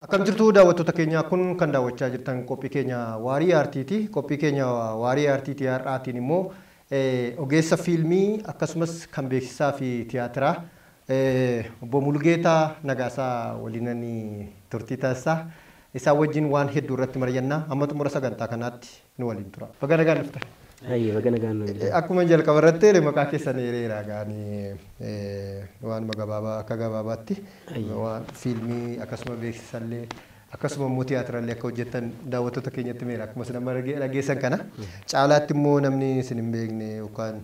Akkam jirtu daawwattoota keenyaa, kun kan daawwachaa jirtan qophii keenya Waarii Aartiiti. Qophii keenya Waarii Aartiiti har'aatiin immoo ogeessa fiilmii akkasumas kan beeksisaa fi tiyaatiraa obbo Mulugeetaa Nagaasaa waliin turtii taasisaa. Isaan wajjin waan hedduu irratti mari'annaa, amma xumura sagantaa kanaatti nu waliin tura. Baga nagaan dhuftan. Hayyee, baga nagaan nu eegdan. Akkuma jalqaba irratti maqaa keessan eereera gaanii waanuma gabaabaa akka gabaabaatti waan fiilmii akkasuma beeksisallee akkasuma immoo tiyaatirallee akka hojjettan daawwattoota keenyatti meera. Akkuma isin amma dhageessan kana caalaatti immoo namni isin hin beekne yookaan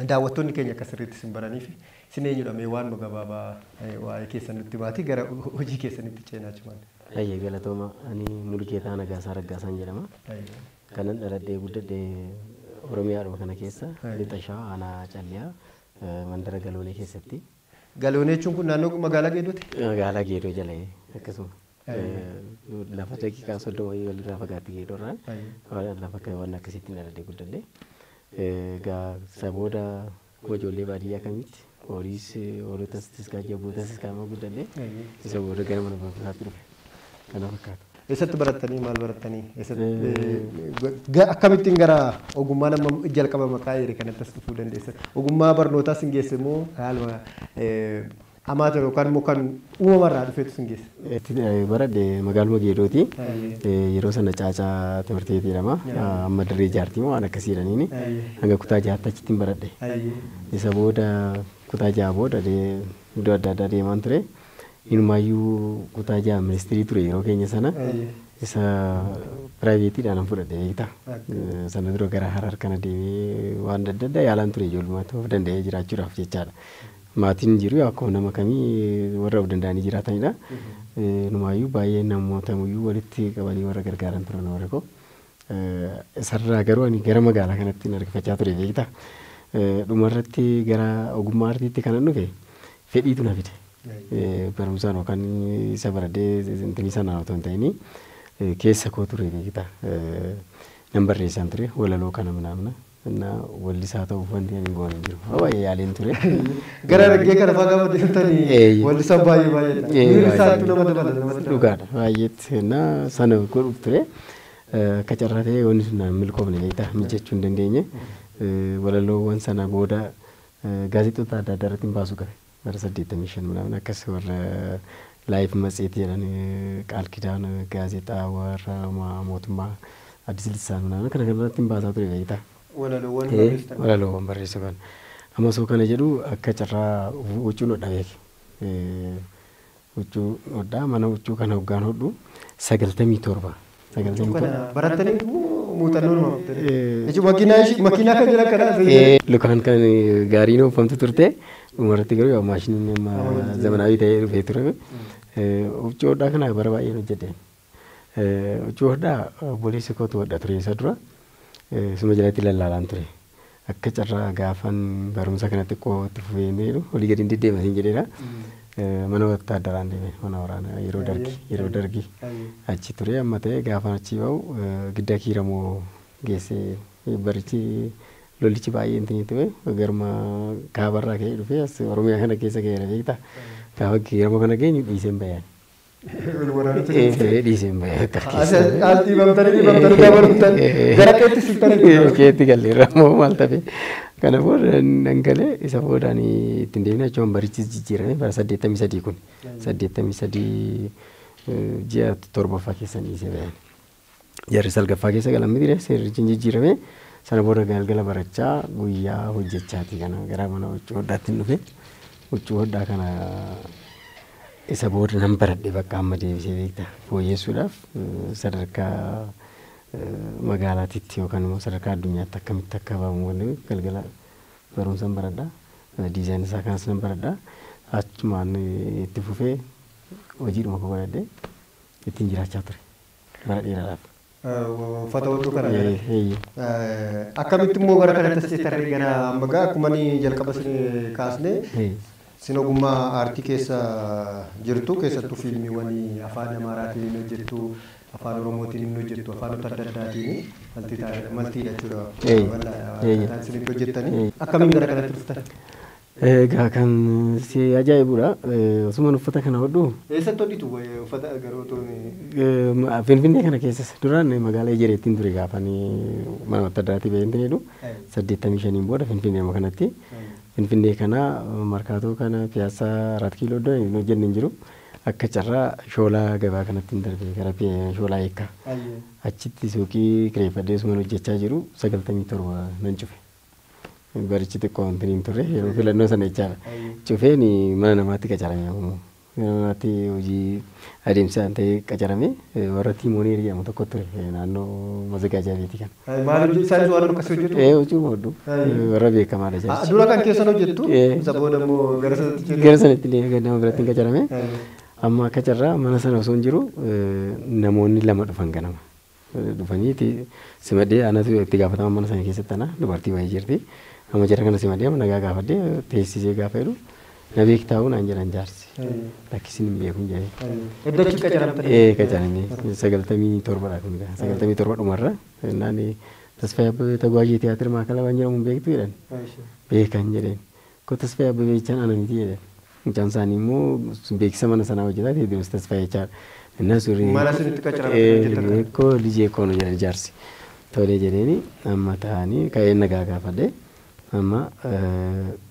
daawwattoonni keenya akka sirriitti isin baraniif isin eenyudha, mee waanuma gabaabaa waa'ee keessan nutti baati, gara hojii keessanitti ceenaa jiran. Hayyee, galatooma. Ani Mulugeetaa Nagaasaa Raggaasaan jedhama. Kanan dhaladhee guddadhee Oromiyaadhuma kana keessa, Lixa Shawaa, aanaa Calliyaa, mandara Galoonee keessatti. Galoonee jechuun kun naannoo magaalaa Geedooti? Magaalaa Geedoo jala, akkasuma. Lafa daqiiqaa 30 walirraa fagaatti Geedoorraa, lafa waan akkasitti dhaladhee guddadhee. Egaa isa booda akkuma ijoollee baadiyyaa kamitti horiis hoolotas tiskaa, jabootas tiskaa guddadhee, isa booda gara mana barumsaatti dhufe. Kana fakkaata. Eessatti barattanii, maal barattanii? Akkamittiin gara ogummaa nama jalqaba maqaa eere kanatti as dhufuu dandeessan? Ogummaa barnootaa sin geesse moo haaluma amateur yookaan immoo kan uumamarraa dhufeetu sin geesse? Baradhe magaaluma Geedooti. Yeroo sana Caacaa Timirti Beetii jedhama. Amma Dirree Jaartii moo waan akkasii jedhaniini. Hanga kutaa 6tti achittiin baradhe. Isa booda kutaa 6 booda iddoo adda addaa deemaan ture. Inumaayyuu kutaa 6 ministirii ture yeroo keenya sana. Isa privateiidhaan fudhadhe, beektaa. Sana dura gara Harar kana deemee waan adda addaa yaalaan ture, ijoollummaatti of danda'ee jiraachuudhaaf jechaadha. Maatiin jiru akkuma nama kamii warra of danda'anii jiraatanidha. Inumaayyuu baay'ee namoota muyyuu walitti qabanii warra gargaaran turan warri koo. Isarraa garuu ani gara magaalaa kanatti harkifachaa ture, beektaa. Dhumarratti gara ogummaa aartiitti kanan dhufe fedhiitu na fide. Barumsaan yookaan isa baradhee intinii sanaan otoo hin ta'in keessa koo ture, beektaa. Nan barreessaan ture walaloo kana minaamna. Inna wallisaa ta'uuf wanti ani goone hin jiru. Baay'ee yaaleen ture. Gara Harargee kana fa'aa gaafa deemtanii wallisaan baay'ee baay'eedha. Miirri isaatu nama dabala namatti. Dhugaadha, baay'eetti na sana godhuuf ture. Akka carraa ta'ee wanni sun naan milkoofne, beektaa, mijachuu hin dandeenye. Walaloowwan sana booda gaazexoota adda addaa irratti hin baasu qabe. Bara 85 minaamin akkas warra Life matseetii jedhan, Qaal Kidaan gaazexaa warra mootummaa, Addis Lissaan minaamin kana kanarratti hin baasaa ture, beektaa. Walaloowwan barreessitan. Walaloowwan barreessu kana. Amma osoo kana jedhu akka carraa huccuun hodha beeke. Huccuu hodhaa, mana huccuu kana hoggaan hodhu 97. 97. Barattanii muuxannoo nama? Jechuun makiinaa kan jiran kana. Lukaan kan gaariin oofamtu turte, dhumarratti garuu maashiniin amma zamanaawii ta'ee dhufee ture. Huccuu hodhaa kana bara baay'een hojjedhe. Huccuu hodhaa obboleessi kootu hodha ture isa dura. Suma jalatti lallaalaan ture. Akka carraa gaafan barumsa kana xiqqoo itti fufee jedhu olii gadi deddeema siin jedheera. Mana wattaaddaraan deeme, mana waraanaa yeroo dargi achi ture. Amma ta'e gaafan achi bahu Giddaa Kiiramoo geessee, barichi lollichi baay'ee intinii ture, garuma kaabarraa ka'ee dhufee as Oromiyaa kana keessa ga'eera, beektaa. Gaafa Kiiramoo kana geenyu dhiiseen bayaan. Dhiiseen bayaan. As dhiibamtanii dhiibamtanii gaafa dhuftan gara keetti siqtanii. Keetti galleerra immoo maal tafe. Kana booda nan galee, isa boodaan ittiin deemne achumaan barichis jijjiirame. Bara 83 kun 83 ji'a torbaffaa keessa dhiisee bayan. Jarri salgaffaa keessa galan miti, seerrichi jijjiirame. Sana booda galgala barachaa guyyaa hojjechaati kana gara mana huccuu hodhaatti dhufe. Huccuu hodhaa kana isa booda nan baradhe, bakka amma deebisee, beektaa, fooyyessuudhaaf sadarkaa magaalaatitti yookaan immoo sadarkaa addunyaatti akkamitti akka baamu galgala barumsa baradha. Design isaa kanas nan baradha. Achumaan itti fufee hojiidhuma koo godhadhee ittiin jiraachaa ture bara dheeraadhaaf. Uffata hodhuu kana. Akkamitti immoo gara kanatti as ceetarree, gara amma gaa akkuma ni jalqaba isin kaasne, isin ogummaa aartii keessa jirtu, keessattuu fiilmiiwwan afaan Amaaraatiin hojjettu, afaan Oromootiin hin hojjettu, afaanota adda addaatiin multiidha jechuudha. Bal'aadha isinitti hojjettanii. Akkamiin gara kanatti dhuftan? Egaa kan si ajaa'ibudha. Osuma uffata kana hodhu. Eessatti hodhitu uffata garuu otoo? Finfinnee kana keessas duraan magaalaa Ejereettiin ture gaafanii mana wattaddaraatii baheen jedhu 85 booda Finfinnee kanatti. Finfinnee kana Markaatoo kana Piyaasaa 4 kiiloo iddoo hin hojjenne hin jiru. Akka carraa Shoolaa gabaa kanatti hin darbe gara Shoolaa Eekkaa. Achitti suuqii kireeffadhee osuma hojjechaa jiru 97 nan cufe. Barichi xiqqoo wanti hin turre yeroo filannoo sana jechaadha. Cufeen mana namaatti qacarame ammoo. Mana namaatti hojii adeemsaan ta'ee qacarame warra Tiimoonii jedhamu tokko ture naannoo Mazagaajaa beetii kana. Maal isaanis waan akkasii hojjetu? Ee hojii hodhu warra beekamaadha jechuudha. Dura kan keessan hojjettu? Isa booda immoo gara sanatti Gara sanatti illee nama biratti hin qacarame. Amma akka carraa mana sana osoo hin jiru namoonni lama dhufan ganama. Dhufanii simadhee anatu itti gaafatama mana sana keessatti ana dubartii wayii jirti. Amma jara kana simadhee amma nagaa gaafadhee teessisee gaafa jedhu na beektaa'u naan jedhan jaarsi. Lakkisiin hin beeku jedhee. Edda achi qacaramtanii? Ee qacaramee 97dha kun egaa 97 dhumarra naan Tasfaayee Abbabee Taguwaajii Tiyaatira Maakala waan jedhamu hin beektu jedhan. Beekan jedheen. Ko Tasfaayee Abbabee jechaan ana miti jedhan. Mucaan isaanii immoo beeksisa mana sanaa hojjetaa Teediroos Tasfaayee jechaadha. Innaa suurri. Mana sunitti qacaramtanii? Koo lijee koonu jedhan jaarsi. Tolee jedheeni amma taa'anii ka'ee nagaa gaafadhee amma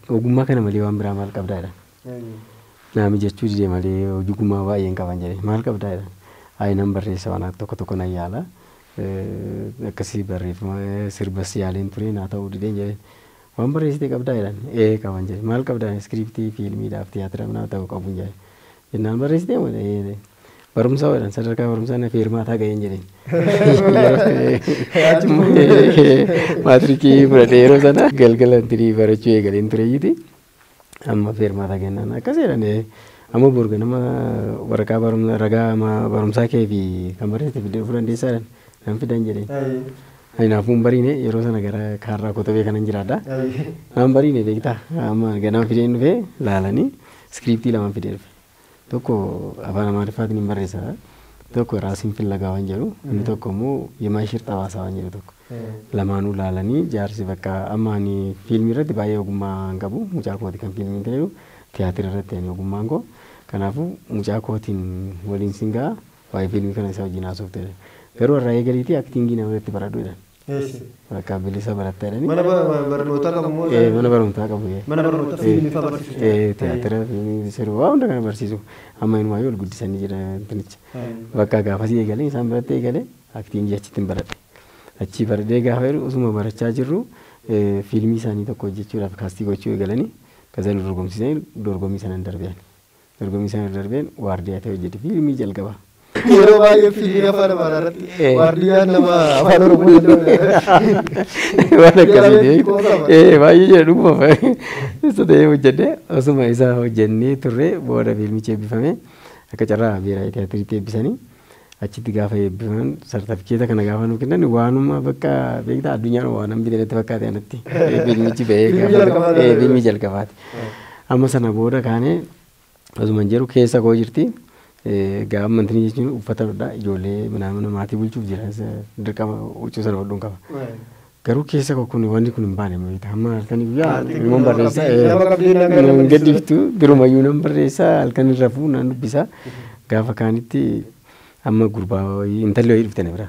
ogummaa kana malee waan biraa maal qabdaa jedhan. Naa mijachuu didee malee ogummaa baay'een qaban jedhee maal qabdaa jedhan. Ayi nan barreessa waan tokko tokko nan yaala. Akkasii barreeffama sirbas yaaleen ture naa ta'uu dideen jedheen. Waan barreessite qabdaa jedhan. Ee qaban jedhe. Maal qabdaa iskiriiptii fiilmiidhaaf tiyaatira naa ta'uu qabu jedhe. Jennaan barreessitee moo ee barumsa jedhan sadarkaa barumsaa na feermaataa ga'een jedheen. Maatirikii fudhadhee yeroo sana galgala intinii barachuu eegaleen tureyyiti. Amma feermaataa kennaan akkas jedhan amma borga nama waraqaa barumsaa ragaa barumsaa kee fi kan barreessite fidee dhufuu dandeessaa jedhan nan fidan jedheen. Kanaafuu hin bariine yeroo sana gara kaarraa kotobee kanan jiraadha. Nan bariine beektaa amma ganama fideen dhufee laalanii iskiriiptii lama fidee dhufe. Tokko afaan Amaariffaatiin hin barreessa. Tokko raasiin fillagaa waan jedhu inni tokko immoo Yemaa Xabaasaa waan jedhu tokko. Lamaanuu laalanii jaarsi bakka amma ani fiilmii irratti baay'ee ogummaa hin qabu. Mucaa kooti kan fiilmii ta'e tiyaatira irratti ani ogummaan koo. Kanaafuu mucaa kootiin waliin sin ga'a waa'ee fiilmii kana isa wajjin haasofte. Garuu irraa eegaliitii aktiingii nama irratti baradhu jedhan. Bakka bilisa baratta jedhanii. Mana barnootaa qabu moo? Mana barnootaa qabu. Mana barnootaa fiilmii fa'aa barsiisu. Tiyaatira fiilmii sirba hunda kana barsiisu. Amma inumaayyuu ol guddisanii jira intinicha. Bakka gaafasii eegalee isaan biratti eegalee aktiingii achitti hin baradhe. Achii baradhee gaafa jedhu osuma barachaa jirru fiilmii isaanii tokko hojjechuudhaaf kaastii gochuu eegalanii kaza nu dorgomsiisanii dorgommii sana hin darbeen. Dorgommii sana darbeen waardiyaa ta'e hojjete fiilmii jalqaba. Yeroo baay'ee fiilmiin afaan Amaaraa irratti waardiyaan nama afaan Oromoo danda'u. Waan akkasii baay'ee jedha dhuguma isa ta'ee hojjedhe osuma isa hojjennee turre booda fiilmichi eebbifame akka carraa biiraa tiyaatiriitti eebbisanii achitti gaafa eebbifaman sartifikeeta kana gaafa nu kennan waanuma bakka beektaa addunyaan waan hin bitnetti fakkaate anatti fiilmichi ba'ee gaafa fiilmii jalqabaati. Amma sana booda kaanee osuma hin jedhu keessa koo jirti. Gaafa mantini jechuun uffata hodhaa ijoollee mana maatii bulchuuf jira dirqama huccuu sana hodhuun qaba. Garuu keessa koo kun wanti kun hin baane beektaa hamma halkan guyyaa ilmoon barreessaa nan gaddiftu durumayyuu nan barreessaa halkan hin rafuu nan dubbisa gaafa kaanitti amma gurbaa intalli wayii dhufte na bira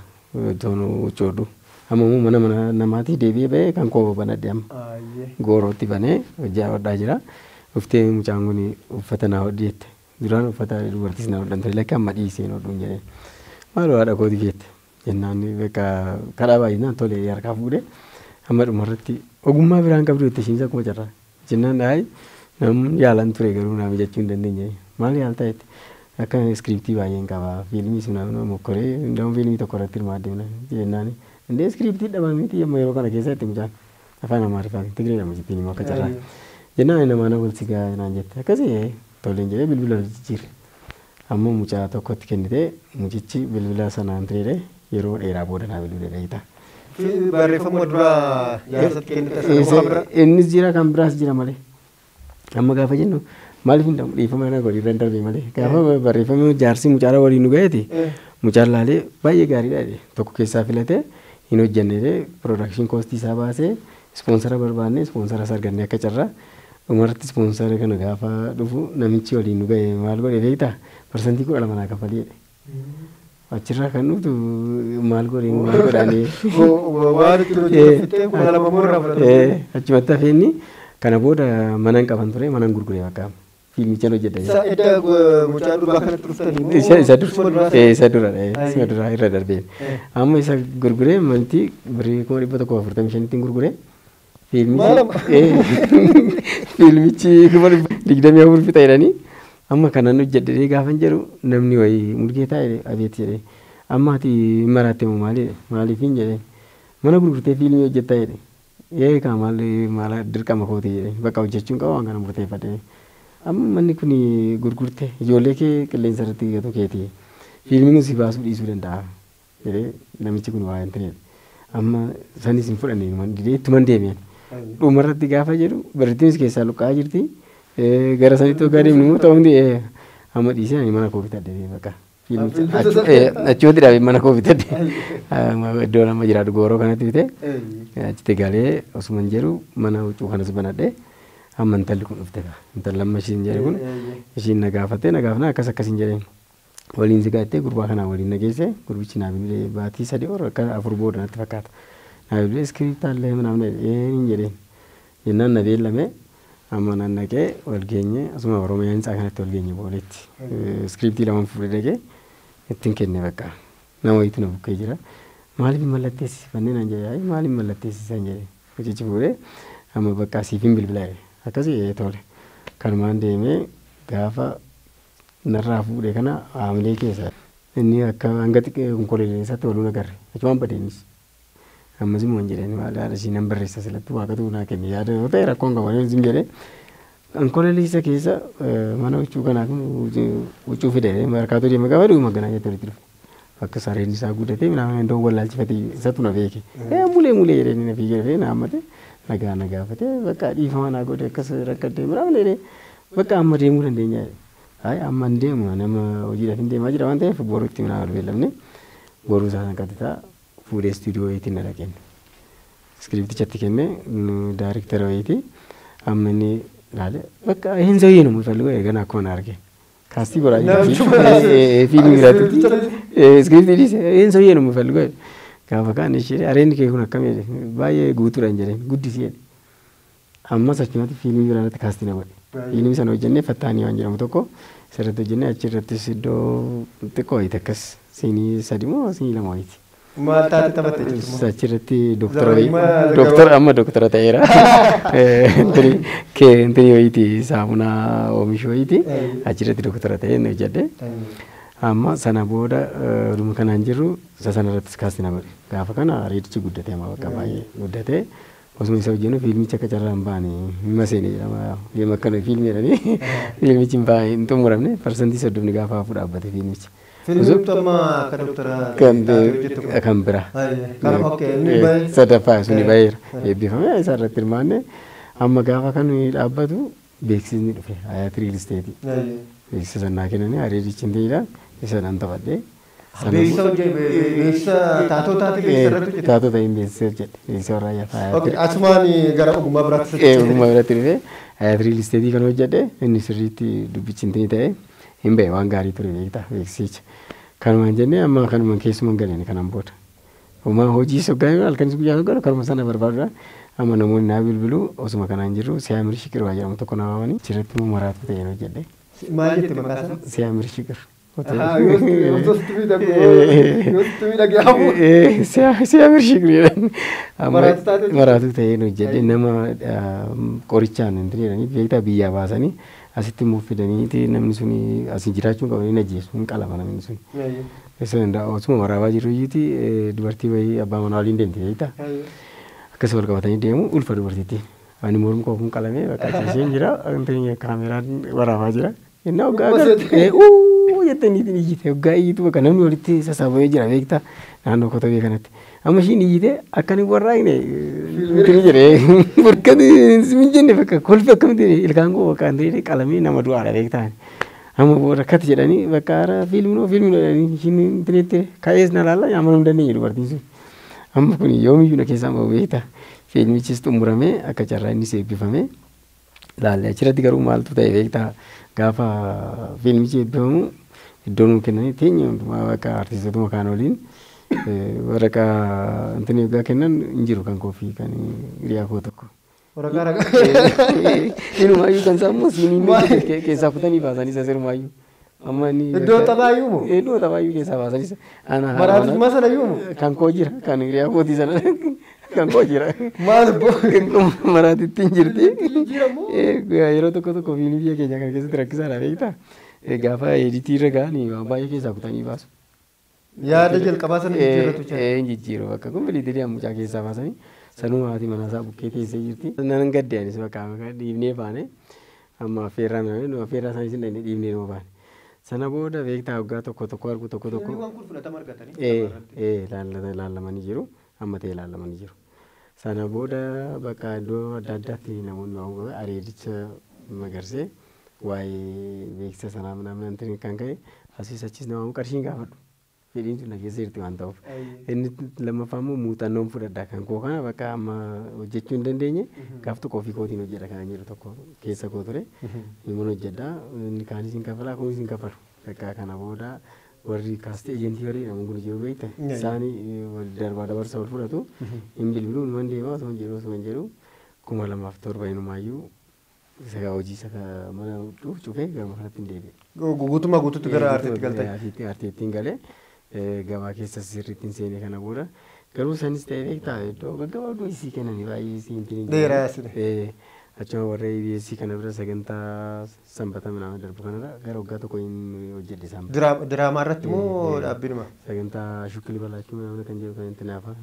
iddoon huccuu hodhu. Amma immoo mana mana namaatii deebi'ee ba'ee kan koo banadhe amma goorootti banee hojii hodhaa jira. Dhuftee mucaan kun uffata naa hodhi jette. Duraan uffata dubartiis na hodhan ture lakki amma dhiiseen hodhuun jedheen. Maaloo haadha kootiif jette. Jennaan bakka kadhaa baay'inaan tole harkaa fuudhee amma dhumarratti ogummaa biraan qabdu jette ishiinis akkuma carraa. Jennaan dhaayi namni yaalan ture garuu naa mijachuu hin dandeenye. Maal yaaltaa jette. Akka iskiriiptii baay'een qaba fiilmii sun mokkoree hunda'uun fiilmii tokko irratti hirmaadde jennaan. Indee iskiriiptii dhabamiti amma yeroo kana keessa itti mucaan afaan Amaariffaatiin Tigree jedhamu jettiin immoo akka carraa. Jennaan namaa na wal sigaa naan jette akkasii toleen jedhee bilbila jijjiirre. Amma mucaa tokkotti kennite mucichi bilbila sanaan tureedha yeroo dheeraa booda naa bilbilee dha. Barreeffama duraa jaarsatti kennite sana bira. Innis jira kan biraas jira malee. Amma gaafa jennu maaliif hin dhiifama na godhi irra hin darbe malee gaafa barreeffama jaarsi mucaara waliin nu ga'eeti mucaan laalee baay'ee gaariidha jedhe tokko keessaa filatee hin hojjenne jedhee piroodakshin koostii isaa baasee ispoonsara barbaanne ispoonsara arganne akka carraa Dhumarratti ispoonsara kana gaafa dhufu namichi waliin nu ga'e maal godhe beektaa? 12% naa kaffalee jedhe. Achirraa kan dhuftu maal godhe maal godhaanii. Waan itti hojjettee 12 immoo irraa fudhatan. Achumatti hafeenni kana booda mana hin qaban ture, mana hin gurgure bakka fiilmichaan hojjedha. Isa edda mucaa durbaa kanatti dhuftanii moo? Isa dura isa dura isa dura irra darbeen. Amma isa gurguree manti birrii 145,000 gurguree fiilmichi 24,000 fixa jedhanii amma kanan hojjedhee gaafan jedhu namni wayii Mulgeetaa jedhe abeet jedhee amma ati maraatte moo maali maaliifin jedhee mana gurgurtee fiilmii hojjettaa jedhe ee kaa maal maal dirqama kooti jedhe bakka hojjechuun qaba waan kana murteeffadhe amma manni kun gurgurte ijoollee kee qilleensa irratti gatu keeti fiilmiin si baasuu dhiisuu danda'a jedhee namichi kun waa hin ta'eef amma sanis hin fudhanne didee ittuman deemeen dhumarratti gaafa jedhu barrittiinis keessaa luqqa'aa jirti gara sanitti hoggaa deemnu immoo ta'uu hundi amma dhiisee ani mana koo bitadhe bakka achumatti dhaabee mana koo bitadhe iddoo amma jiraatu gooroo kanatti bitee achitti galee osuma hin jedhu mana huccuu kanas banadhe amma intalli kun dhufte intalli amma ishiin jedhe kun ishiin na gaafattee na gaafnaa akkas akkas hin jedheen waliin si gaattee gurbaa kanaa waliin na geesse gurbichi naa bilbilee baatii 3 or akka 4 booda natti fakkaata naa bilbilee iskiriiptaallee ምናምን hin jedheen jennaan na beellame amma nan dhaqee wal geenye asuma Oromiyaa Hintsaa kanatti wal geenye booletti iskiriiptii 2 fuudhee dhaqee ittiin kenne bakka nama wayiitu na bukkee jira maaliif mallatteessifannee naan jedhe ayi maaliif mallatteessisan jedhe hojichi fuudhee amma bakka siif hin bilbilaa jedhe akkasii tole kanumaan deemee gaafa narraa fuudhee kana haamilee keessa inni akka hanga xiqqee konkoleessaatti waluu agarre achumaan badeenis ammas immoo hin jedheen maal haadha ishii nan barreessa silatti waaqatu naa kenne yaada yoo ta'e rakkoon qaba hin jedhee konkoleessa keessa mana huccuu kanaaf huccuu fide markaatoo deema gaafa dhuguma ganaa jettee walitti dhufe akka sareen isaa guddatee minaamin iddoo wallaalchifate isatu na beeke mulee mulee jedhee na fiigee dhufee na hammate nagaa na gaafate bakka dhiifama naa godhe akkas rakkadde minaamin jedhee bakka amma deemuu dandeenya jedhe ay amma hin deemu nama hojiidhaaf hin deemaa jira waan ta'eef boruutti minaa wal beellamne boruu isaa san qaxxitaa fuudhee istuudiyoo wayiitiin na dhaqeen iskiriiptichatti kenne daayiriktara wayiitii amma inni ilaale bakka hin ሰውዬ ነው የምፈልገው ገና እኮ ነው አድርጌ ካስቲ ጎራ ፊልም ይላል ስክሪፕት ዲስ ይሄን ሰውዬ ነው የምፈልገው gaafa kaan ishee areen kee kun akkam jedhe baay'ee guutuudha hin jedheen guddisi jedhe ammas achumatti fiilmii biraa irratti kaastii na godhe fiilmii sana hojjennee Fattaanii waan jedhamu tokko isarratti hojjennee achirrattis iddoo xiqqoo wayiiti akkas siinii 3 moo siinii 2 wayiiti. Maal taate taphatte jechuudha? Achirratti dooktara wayii dooktara amma dooktara ta'eera. Intini wayiiti saamunaa oomishu wayiiti achirratti dooktara ta'ee inni hojjedhe. Amma sana booda dhuma kanaan jirru isa sanarrattis kaastii na godhe. Gaafa kana reedichi guddatee amma bakka baay'ee guddatee osuma isa hojjennu fiilmichi akka carraa hin baane hin maseene jedhama. Yoom akkana fiilmii jedhanii fiilmichi hin baane hin xumuramne 30% gaafa hafu dhaabbate fiilmichi. Fiilmichi amma akka dooktara kan bira. Sadaffaa suni baheera. Eebbifame isarratti hirmaanne amma gaafa kan dhaabbatu beeksisni dhufe Hayaat Riil Isteetii. Beeksisa sanaa kennanii areedichi hin ta'edha. Isa nan taphadhe. Beeksisa beeksisa taatoo taate beeksisa irratti hojjete. Taatoo ta'in beeksisa hojjedhe. Beeksisa warraa yaafaa. Asumaan gara ogummaa biraatti. Ogummaa biraatti dhufe Hayaat Riil Isteetii kan hojjedhe inni sirriitti dubbichi hin ta'e hin ba'e waan gaarii ture beektaa beeksisicha. Kanumaan jennee amma kanumaan keessumaan galeen kanaan booda. Homaa hojii soggaa halkanis guyyaa soggaa karuma sana barbaadudha. Amma namoonni naa bilbilu osuma kanaan jiru Siyaamir Shiqir waa jedhamu tokko naa waamanii achirratti immoo maraatu ta'een hojjedhe. Maal jette maqaa isaa? Siyaamir Shiqir. Siyaamir Shiqir jedhan. Maraatu ta'een hojjedhe nama qorichaan hin jedhanii beektaa biyyaa baasanii asitti immoo fidaniiti namni suni asii jiraachuun qabu hin ajjeesu hin qalama namni suni. Isa osuma waraabaa jiru iyyuuti dubartii wayii abbaa manaa waliin deemte beektaa. Akkas wal qabatanii deemu ulfa dubartiitti. Ani mormi koo kun qalamee bakka ciiseen jira kaameraan waraabaa jira. Innaa hoggaa agartu jettanii iyyite hoggaa iyyitu bakka namni walitti sassaabamee jira beektaa naannoo kotabee kanatti. Amma ishiin iyyite akka inni warraaqne intini jedhee burkati hin jenne bakka kolfi akkamitti ilkaan koo bakka intini qalamee nama du'aadha beektaa. Amma booda akkati jedhanii bakka hara fiilminoo fiilminoo jedhanii ishiin intinitti ka'ees na laalla amanuu hin dandeenye dubartiin sun. Amma kun yoomiyyuu na keessaa bahu beektaa. Fiilmichis xumuramee akka carraa innis eebbifamee Laalle achirratti garuu maaltu ta'e beektaa gaafa fiilmichi eebbifamu iddoo nuu kennanii teenye hundumaa bakka artistootuma kaan waliin waraqaa intini yoggaa kennan hin jiru kan koofii kan hiriyaa koo tokko. Waraqaa ragaa. Inumaayyuu kan isaa immoo siinii keessaa kutanii baasanii isa sirumaayyuu. Amma inni Iddoo taphaayyuu moo? Iddoo taphaayyuu keessaa baasanii isa. Maraatummaa sana iyyuu moo? Kan koo jira kan hiriyaa kootii sana kan koo jira. Maal boo? Maraatitti hin jirti. Yeroo tokko tokko fiilmii biyya keenya kana keessatti rakkisaadha beektaa. Gaafa editii irra ga'anii waan baay'ee keessaa kutanii baasu. Yaada jalqabaa sana jijjiirratu jira. Hin jijjiiru bakka kun biliitirii mucaa keessaa baasanii sanuma haati manaasaa bukkee teessee jirti. Nan gadde anis bakka dhiibnee baane amma affeerraa nu affeerraa isaanii sin dhaqnee dhiibnee numa baane. Sana booda beektaa waggaa tokko tokko argu tokko tokko. Fiilmiiwwan kun fudhatama argatanii. Laallamanii jiru amma ta'e laallamanii jiru. Sana booda bakka iddoo adda addaatti namoonni waan areedicha magarsee waa'ee beeksisa sanaa minaamin kan ka'e asiis achis nama qarshiin gaafadhu. Fedhiin sun na keessa jirti waan ta'uuf. Inni lammaffaa immoo muuxannoon fudhadha kan koo kana bakka amma hojjechuu hin dandeenye gaaf tokko ofii kootiin hojjedha kan jedhu tokko keessa koo ture. Immoo hojjedha inni kaanis hin kafalaa kunis hin kafalu. Bakka kana booda warri kaastee ejentii warri jedhamu kun jiru beekta. Isaanii darbaa dabarsa wal fudhatu. Hin bilbiluu numan deemaa osoo hin jedhu osoo hin jedhu 2007 inumaayyuu isa hojii isa mana cufee gara kanatti hin deebi'e. Guutummaa guutuutti gara aartiitti galtee. Aartiitti hin galee. Gabaa keessa sirriitti hin seene kana booda garuu sanis ta'e beektaa iddoo gaggabaabduu isii kennanii baay'ee isii hin jiru. Dheeraa asii. Achuma warra EBS kana bira sagantaa sanbata minaamin darbu kanarra gara waggaa tokko hin hojjedhe isaan. Diraamaa irratti moo dhaabbinuma? Sagantaa shukkili balaachuu minaamin kan jedhu kan itti naafa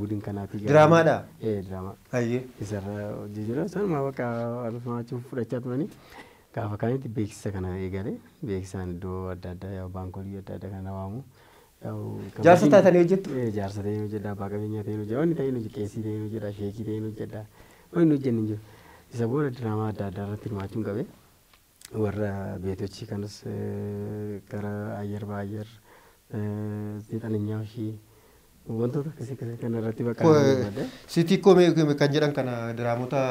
wudin kanaatii. Diraamaadha? Diraamaa. Ayyee. Isarra hojii jira sanuma bakka alfamaachuu fudhachaa turanii. Gaafa kaanitti beeksisa kana eegale beeksisaan iddoo adda addaa yaa baankolii adda addaa kana waamu. Jaarsa taatanii hojjettu? Jaarsa ta'ee hojjedha, abbaa qabeenyaa ta'ee hojjedha, wanni ta'ee hojjedha, qeessii ta'ee hojjedha, sheekii ta'ee hojjedha, wanni hojjennu hin jiru. Isa booda diraamaa adda addaa irratti hirmaachuun qabe warra beetochii kanas gara ayyar baay'ar zeexananyaa ishii wantoota akkasii akkasii kana irratti bakka Sitii koomee kan jedhan kana diraamota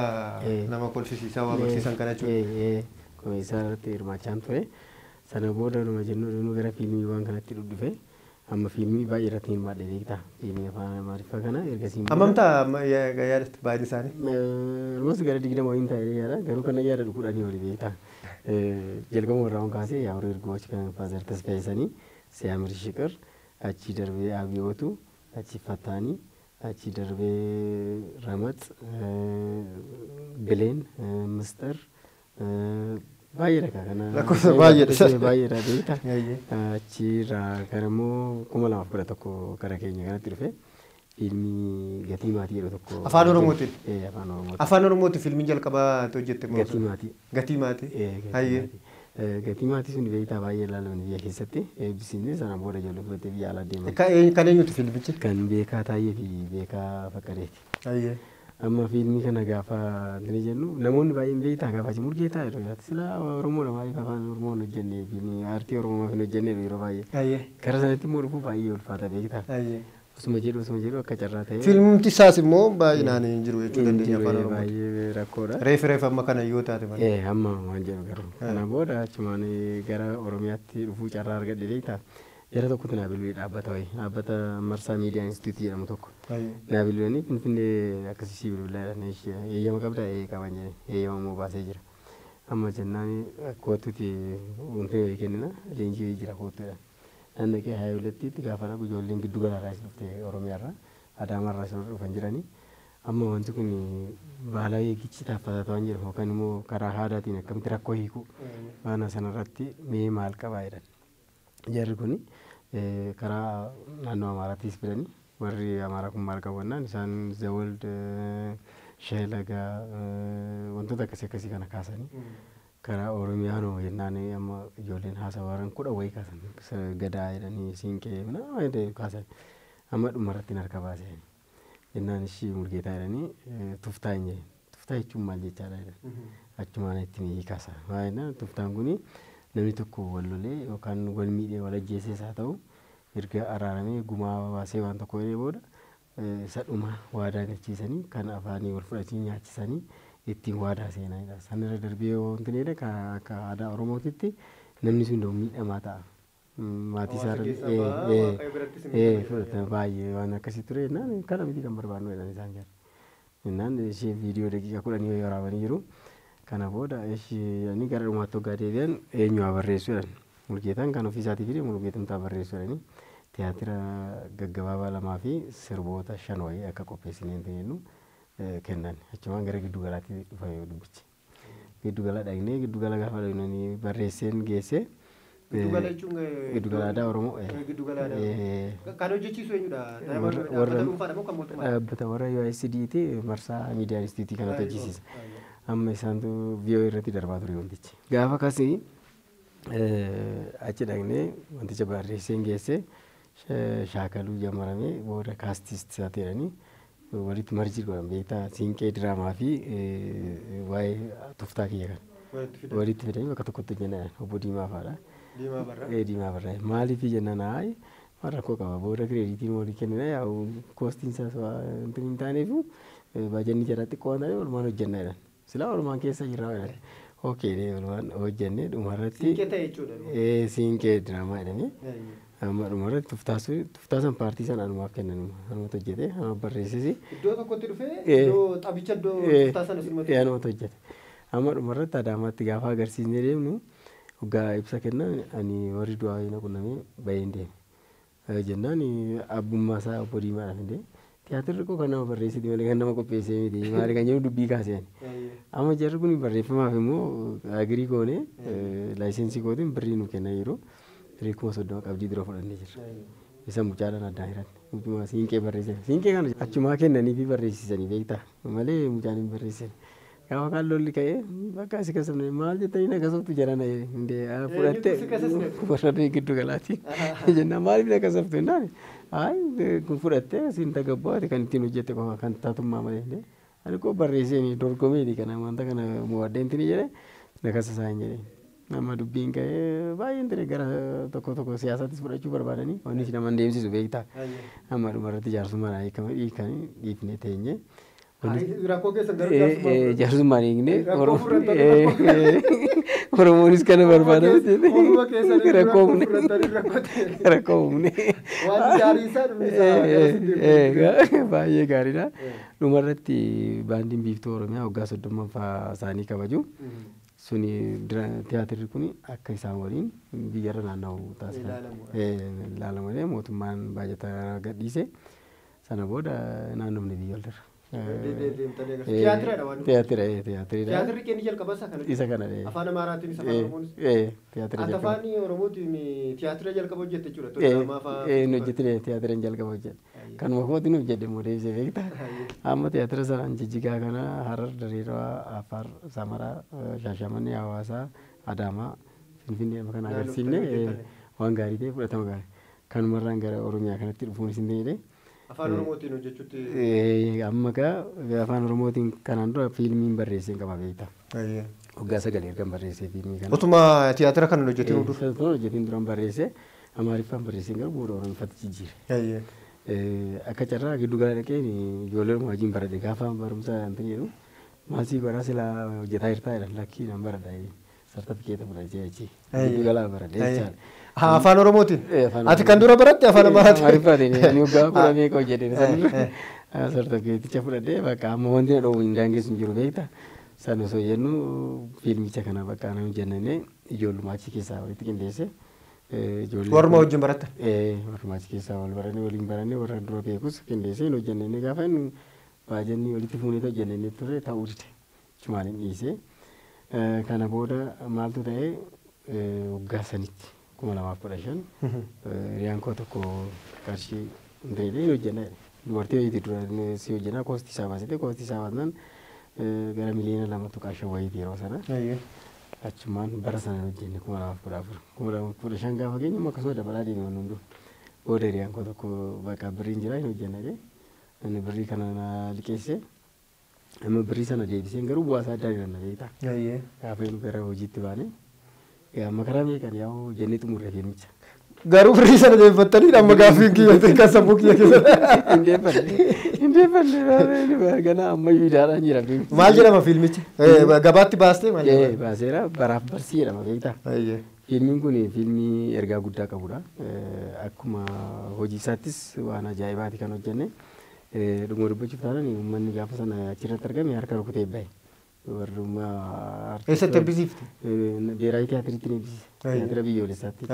nama kolfisiisaa waa barsiisan kana jechuudha. Isaa irratti hirmaachaan ture. Sana booda numa jennu dhufnu gara fiilmiiwwan kanatti dhufe. Amma fiilmii baay'ee irratti hirmaadhe beektaa. Fiilmii afaan Amaariffaa kana ergasii. Hammamtaa yaadatte baay'een isaanii? Almost gara 20 waliin ta'ee yaada. Garuu kana yaada 10 olii beektaa. Jalqaba warra waan kaasee yaa'u ergoochi kan Faazer Tasfaayisanii Siyaamir Shiqir achi darbee Abiyootu achi Fattaanii achi darbee Ramax Bileen Misxir baay'eedha kana. Lakkoofsa baay'eedha. Baay'eedha beektaa. Achirraa kan immoo 2011 gara keenya kanatti dhufe fiilmii Gatii Maatii jedhu tokko. Afaan Oromootiin? Afaan Oromootiin. Afaan Oromootiin fiilmiin jalqabaa hojjette moo? Gatii Maatii. Gatii Maatii. Hayyee. Gatii Maatii sun beektaa baay'ee ilaalamni biyya keessatti eebbisiisne sana booda ijoollee fudhattee biyya alaa deeman. Kan eenyuti fiilmichi? Kan Beekaa Taayyee fi Beekaa Faqqadeeti. Hayyee. Amma fiilmii kana gaafa inni jennu namoonni baay'een beektaa gaafa achi Murgeetaa yeroo yaadu silaa Oromoodha maaliif afaan Oromoo hin hojjenne fiilmii aartii Oromoo maaf hin hojjenne yeroo baay'ee. Gara sanatti immoo dhufuu baay'ee ulfaata beektaa. Osuma jedhu osuma jedhu akka carraa ta'e. Fiilmumti isaas immoo baay'inaan hin jiru jechuu dandeenya afaan Oromoo. Baay'ee rakkoodha. Reef reef amma kana yoo taate malee. Amma waan jedhu garuu. Kana booda achumaan gara Oromiyaatti dhufuu carraa argadhe beektaa. Jara tokkotu naa bilbilee dhaabbata wayii dhaabbata Marsaa Miidiyaa Instituutii jedhamu tokko. Naa bilbilanii Finfinnee akkasii si bilbilaa jedhanii eeyyama qabdaa ee qaban jedhanii eeyyama immoo baasee jira. Amma jennaan kootuuti wanti wayii kennina leenjii wayii jira kootu jedhan. Nan dhaqee haa yuulattiitti gaafa dhaqu ijoolleen giddu galaarraa as dhufte Oromiyaarraa Adaamaarraa as dhufan jiranii. Amma wanti kun baala eegichi taaffataa waan jedhamu yookaan immoo karaa aadaatiin akkamitti rakkoo hiiku waan sanarratti mee maal qabaa jedhan. Jarri kun karaa naannoo Amaaraattis fidanii warri Amaaraa kun maal qabu jennaan isaan Zawald Sheelagaa wantoota akkasii akkasii kana kaasanii karaa Oromiyaa noo jennaan amma ijoolleen haasawaa 10 wayii kaasan gadaa jedhanii siinqee minaa kaasan amma dhumarratti harka baasee jennaan ishii Murgeetaa jedhanii tuftaa hin jedhin tuftaa jechuun maal jechaadha jedhan achumaan itti mi'ii kaasa maal jennaan tuftaan kuni namni tokko wal lolee yookaan wal miidhee wal ajjeesees haa ta'u erga araaramee gumaa baasee waan tokko jedhee booda isa dhuma waadaa galchiisanii kan afaanii wal fudhatanii nyaachisanii Ittiin waadaa seenanidha. Sanarra darbee wanti inni akka aadaa Oromootitti namni sun miidhamaa ta'a. Maatii isaa irra baay'ee waan akkasii ture jennaan kana miti kan barbaadnu jedhan isaan jara. Jennaan ishee viidiyoo daqiiqaa 10 waraabanii jiru. Kana booda ishee gara dhumaatti hoggaa deebi'an eenyu haa barreessu jedhan. Mulgeetaan kan ofii isaatii fide Mulgeetaan haa barreessu jedhanii tiyaatira gaggabaabaa 2 fi sirboota 5 wayii akka qopheessinee jennu kennan. Achumaan gara giddu galaatti dhufa dubbichi. Giddu gala dhaqnee giddu gala gaafa dhaqnanii barreesseen geesse. Giddugala jechuun giddugala aadaa Oromoo. Giddugala aadaa. Kan hojjechiisu eenyudha? Dhaabbata dhuunfaadha moo kan mootummaadha? Dhaabbata warra UICD ti marsaa miidiyaa instituutii kanatu hojjechiisa. Amma isaantu VOA irratti darbaa ture wantichi. Gaafa akkasii achi dhaqnee wanticha barreesseen geesse shaakaluu jalqabamee booda kaastist isaa ta'anii walitti marjii godhan beektaa siinqee diraamaa fi waa'ee tuftaa kiyya kana. Walitti fidanii bakka tokkotti hojjennan obbo Diimaa fa'aadha. Diimaa Barraa. Maaliif jennaan hayi rakkoo qaba booda kireeditiin walii kennina yaa'u koostiin isaas wanti hin taaneef baajanni jara xiqqoo waan taaneef walumaan hojjenna jedhan. Silaa walumaan keessa jirra jedhan. Okee walumaan hojjennee dhumarratti. Siinqee ta'e jechuudha. Siinqee diraamaa jedhamee. Amma dhumarratti tuftaa san paartii sana anumaaf kennan anumatu hojjete anuma barreessisi. Iddoo tokkotti dhufee iddoo taphicha iddoo tuftaa sana sinumatu. Anumatu hojjete. Amma dhumarratti Adaamaatti gaafa agarsiisnee deemnu hoggaa ibsa kennan ani warri du'aa na qunnamee baheen deeme. Jennaan abbummaa isaa obbo Diimaadhaaf hin deeme. Tiyaatirri koo kan nama barreessiti malee kan nama qopheessee miti maali kan jedhu dubbii kaasee ani. Amma jarri kun barreeffamaaf immoo agirii goonee laayisensii kootiin birrii nu kennan yeroo birrii 30,000 qabdii dura fudhannee jirra. Isa mucaadhaan addaan hiranne. Mucuma siinqee barreessan. Siinqee kana achumaa kennanii fi barreessisanii beektaa malee mucaan hin barreessan. Gaafa kaan lolli ka'ee bakka asi kasabne maal jettanii na kasabtu jedhan hundee fudhattee warra giddu galaati jennaan maaliif na kasabtu jennaan hayi kun fudhattee siin tagabbaate kan ittiin hojjette qofa kan taatummaa malee hundee ani koo barreesseen dorgomeeti kana wanta kana mo'adheen tini jedhe na kasasaa hin jedheen. Amma dubbiin ka'ee baay'een ture gara tokko tokko siyaasaattis fudhachuu barbaadanii wanni nama hin deemsisu beektaa. Amma dhumarratti jaarsummaan hiikanii dhiifnee teenye. Rakkoo keessan garuu jaarsummaan hiiknee Oromoonis kana barbaada. Rakkoo uumne. Rakkoo uumne. Waan gaarii isaa dhumni isaa baay'ee gaariidha. Dhumarratti baandiin biiftuu Oromiyaa waggaa 30ffaa isaanii kabaju. Suni tiyaatirri kun akka isaan waliin biyyarra naanna'u taasisan. Ilaalamu mootummaan baajata gadhiise sana booda naannofni biyya walirra. Tiyaatiradha waan. Tiyaatira tiyaatiridha. Tiyaatirri keenya jalqaba isa kana. Isa kana. Afaan Amaaraatiin isa afaan Oromoonis. Tiyaatira jalqaba. Afaan Oromootiin tiyaatira jalqaba hojjette jechuudha. Inni hojjette tiyaatira jalqaba hojjette. Kanuma kootiin hojjedhe immoo deebisee beektaa. Amma tiyaatira sanaan Jijjigaa kana Harar, Diriiraa, Afar, Samaraa, Shaashamannee, Hawaasaa, Adaamaa, Finfinnee kana agarsiifne waan gaarii ta'e fudhatama gaarii. Kanumarraan gara Oromiyaa kanatti dhufuun isin ta'edhe. Afaan Oromootiin hojjechuutti. Amma gaa afaan Oromootiin kanaan dura fiilmiin barreesseen qaba beektaa. Waggaa 9 ergan barreessee fiilmii kana. Otuma tiyaatira kana hojjetiin dura. Otuma hojjetiin duraan barreessee Amaariffaan barreesseen garuu booda Oromiffatti jijjiire. Akka carraa giddu gala dhaqeen ijoollee Oromoo wajjin baradhe gaafa barumsa hin jedhu maasii baraa silaa hojjetaa jirtaa jedhan lakkii nan baradha sartifikeeta fudhatee achi giddu galaa baradhe jechaadha. Afaan Oromootiin? Ati kan dura baratte afaan Amaaraatiin? Amaariffaatiin ani waggaa kudha meeqa hojjedhe sartifikeeticha fudhadhee bakka amma wanti na dhoowwu hin daangessu hin jiru beektaa. San osoo jennu fiilmicha kana bakka nama jennee ijoolluma achi keessaa walitti qindeesse. Warma wajjin baratte? Warma achi keessaa wal barannee waliin barannee warra dura beekus qindeessee hin hojjennee gaafa inni baajanni walitti fuunee hojjennee ture ta'uu dide. Achumaan hin dhiisee. Kana booda maaltu ta'e waggaa sanitti 2015 hiriyaan koo tokko qarshii hin ta'e hin hojjennee dubartii hojiitti dura si hojjennaa koostii isaa baasite koostii isaa baasnaan gara miliyoona 2.5 wayiiti yeroo sana. Achumaan bara sana hojjenne 2014 2015 gaafa geenyu akkasuma dabalaa deeme waan hunduu. Booda hiriyaan koo tokko bakka birriin jira hin hojjenne inni birrii kana na liqeesse amma birrii sana deebiseen garuu bu'aa isaa addaa jiran beektaa. Gaafa inni gara hojiitti baane amma karaa meeqaan yaa'u jennee xumurre fiilmicha. Garuu birrii sana deeffattanii amma gaaffiin kiyya kan sammuu kiyya keessa. Hin deeffanne, ganaa ammayyuu idaadhaan jira. Maal jedhama fiilmichi? Gabaatti baastee maal jedhama? Baaseera, Baraaf Barsii jedhama, beektaa? Fiilmiin kun fiilmii ergaa guddaa qabudha. Akkuma hojii isaattis waan ajaa'ibaati kan hojjenne. Dhuguma dubbachuuf taanaan uummanni gaafa sana achirratti argame harka rukutee bahe. Warrummaa Eessatti eebbisiifte? Beeraayi tiyaatiriitti ni eebbisiise. Tiyaatira biyyoolessaatti.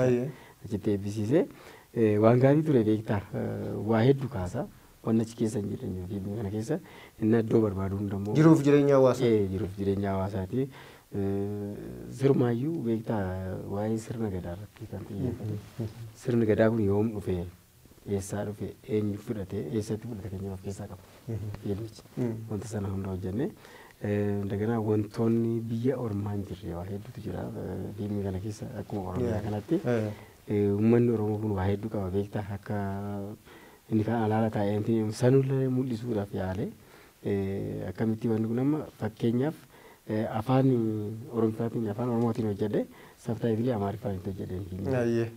Achitti eebbisiise. Waan gaarii ture, beektaa? Waa hedduu kaasa. Waan achi keessa hin jirre fiilmii kana keessa. Inni iddoo barbaadu hundammoo. Jiruuf jireenya hawaasaa. Jiruuf jireenya hawaasaati. Sirmaayyuu, beektaa, waa'ee sirna gadaa irratti kan xiyyeeffate. Sirni gadaa kun yoom dhufe? Eessaa dhufe? Eenyu fudhate? Eessatti fudhate? Kan jedhu of keessaa qaba fiilmichi. Wanta sana hunda hojjenne. Daganaa wantoonni biyya ormaa hin jirre waa hedduutu jira fiilmii kana keessa. Akkuma Oromiyaa kanatti uummanni Oromoo kun waa hedduu qaba, beektaa? Akka inni kan alaala taa'ee sanullee mul'isuudhaaf yaale. Akkamitti wanni kun amma fakkeenyaaf afaan Oromootiin, afaan Oromootiin hojjedhe, subtitle Amaariffaan itti hojjedhe.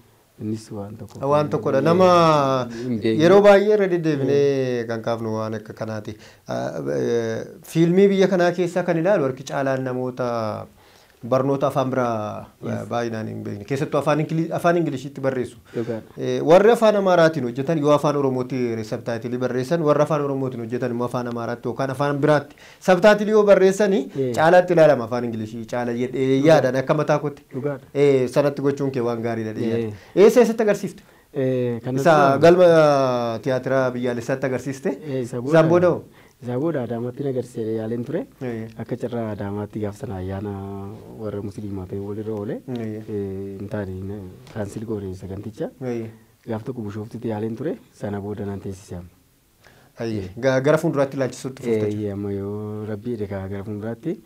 Innis waan tokko. Waan tokkodha. Nama yeroo baay'ee irra deddeebinee kan kaafnu waan akka kanaati. Fiilmii biyya kanaa keessaa kan ilaalu harki caalaan namoota barnoota afaan biraa baay'inaan hin beekne. Keessattuu afaan Ingiliishitti barreessu. Warri afaan Amaaraatiin hojjetan yoo afaan Oromootti subtitle barreessan, warri afaan Oromootiin hojjetan immoo afaan Amaaraatti yookaan afaan biraatti subtitle yoo barreessani caalaatti ilaalama afaan Ingilishii caala jedhee yaadan akka mataa kootti. Sanatti gochuun kee waan gaariidha. Eessa eessatti agarsiifte? Isa galma tiyaatira biyyaalessaatti agarsiiste. Isaan booda hoo? Isaa booda Adaamaatti agarsiisee yaaleen ture. Akka carraa Adaamaatti gaaf sana ayyaana warra Musliimaa ta'e walirra oole. Hin taane, cancel goone saganticha. Gaaf tokko Bishooftutti yaaleen ture. Sana booda naan teessise amma. Gara fuulduraatti ilaalchisuutti fufte. Amma yoo Rabbii jedhe gara fuulduraatti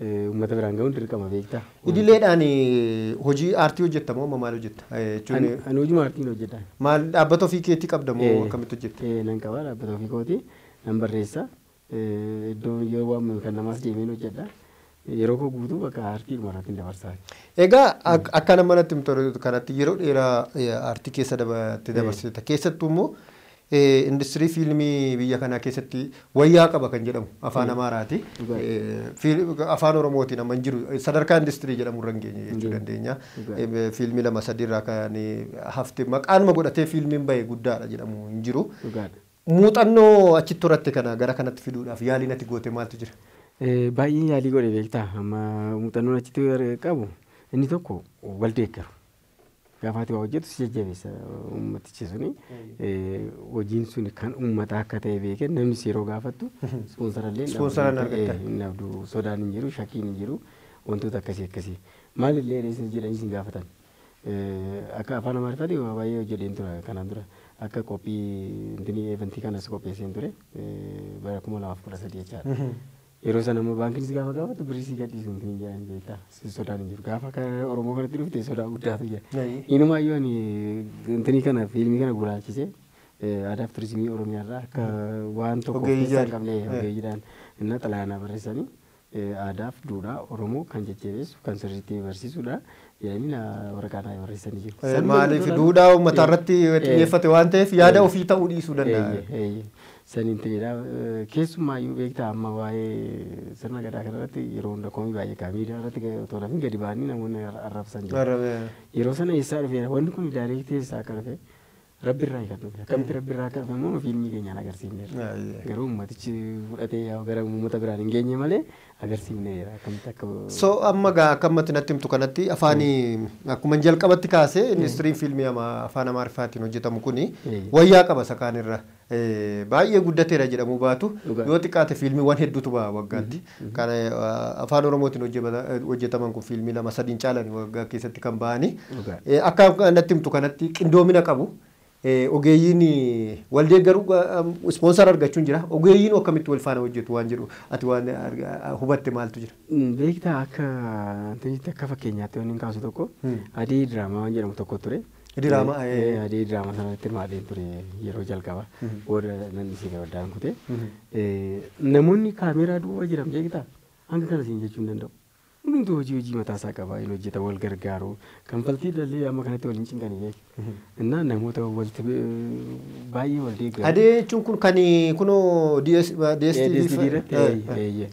uummata biraan gahuun dirqama, beektaa. Idileedhaan hojii aartii hojjetta moo maal hojjetta? Ani hojii aartiin hojjedha. Maal, dhaabbata ofii keetii qabda moo akkamitti hojjetta? Nan qaba dhaabbata ofii kooti. Nan barreessa. Iddoo yeroo waamamu kan namaas deemeen hojjedha. Yeroo koo guutuu bakka aartii irratti dabarsaa. Egaa akka nama natti himtu kanatti yeroo dheeraa aartii keessa dabarsite. Keessattuu immoo industirii fiilmii biyya kanaa keessatti wayyaa qaba kan jedhamu afaan Amaaraati. Afaan Oromootiin amma hin jiru, sadarkaa industirii jedhamu irra hin geenye jechuu dandeenya. Fiilmii lama sadiirraa kan hafte maqaanuma godhatee fiilmiin bahe guddaadha jedhamu hin jiru. Muuxannoo achitti horatte kana gara kanatti fiduudhaaf yaaliin ati goote maaltu jira? Baay'een yaalii godhe, beektaa? Amma muuxannoon achitti qabu inni tokko wal deeggaru. Gaafa ati waa hojjetu si jajjabeessa uummatichi suni. Hojiin suni kan uummataa akka ta'e beekee namni si yeroo gaafattu ispoonsarallee hin dhabdu, sodaan hin jiru, shakkiin hin jiru, wantoota akkasii akkasii. Maalillee jedhanii si gaafatan. Akka afaan Amaariffaatiin waa baay'ee hojjedheen ture kanaan dura. Akka qophii intinii eventii kanas qopheesseen ture bara 2013 jechaadha. Yeroo sana immoo baankiin si gaafa gaafatu birrii si gadhiisu hin jedhan, beektaa? Sodaan hin jiru. Gaafa Oromoo kanatti dhufte sodaa guddaatu jira. Inumaayyuu ani intinii kana, fiilmii kana gulaalchisee aadaa fi turizimii Oromiyaarraa akka waan tokko of keessaa hin qabne ogeeyyiidhaan inni xalayaanaa barreessanii aadaa fi duudhaa Oromoo kan jajjabeessu, kan sirriitti barsiisudha jedhanii waraqaa naa barreessanii jiru. Maaliif, duudhaa uummataa irratti xiyyeeffate waan ta'eef yaada ofii ta'uu dhiisuu danda'a. Saniin ta'edha. Keessumaayyuu, beektaa, amma waa'ee sirna gadaa kanarratti yeroo hunda komii baay'ee qaba. Miidiyaa irratti otoo lafin gadi ba'anii namoonni arrabsan jiru. Yeroo sana eessaa dhufeera? Wanni kun direct eessaa akka dhufe, Rabbi irraa kan dhufe. Akkamitti Rabbi irraa akka dhufe immoo fiilmii keenyaan agarsiifneerra. Garuu uummatichi fudhatee gara uummata biraan hin geenye malee agarsiifneera. Akkamitti akka. So amma gaa akka ammatti natti himtu kanatti afaanii akkuma jalqabatti kaasee industiriin fiilmii afaan Amaariffaatiin hojjetamu kuni wayyaa qaba isa kaanirra. Baay'ee guddateera jedhamuu baatu yoo xiqqaate fiilmiiwwan hedduutu ba'a waggaatti. Kan afaan Oromootiin hojjetaman kun fiilmii lama sadiin caalan waggaa keessatti kan ba'ani. Akka natti himtu kanatti qindoomina qabu. Ogeeyyiin wal deeggaruu, sponsor argachuun jira. Ogeeyyiin akkamitti wal faana hojjetu waan jedhu ati waan hubatte maaltu jira? Beektaa, akka akka fakkeenyaatti wanni kaasu tokko adii diraamaa waan jedhamu tokko ture. Diraamaa. Adii diraamaa sanatti hirmaadheen ture yeroo jalqaba. Booda nan isii waddaan kute. Namoonni kaameeraa duuba jiran, beektaa, hanga kana siin jechuu hin danda'u. Hundumtuu hojii mataa isaa qaba, hin hojjeta, wal gargaaru. Kanfaltii illee amma kanatti waliin cinqanii beeku. Innaa namoota walitti baay'ee wal deeggaru. Adee jechuun kun kan kunoo DSTV irratti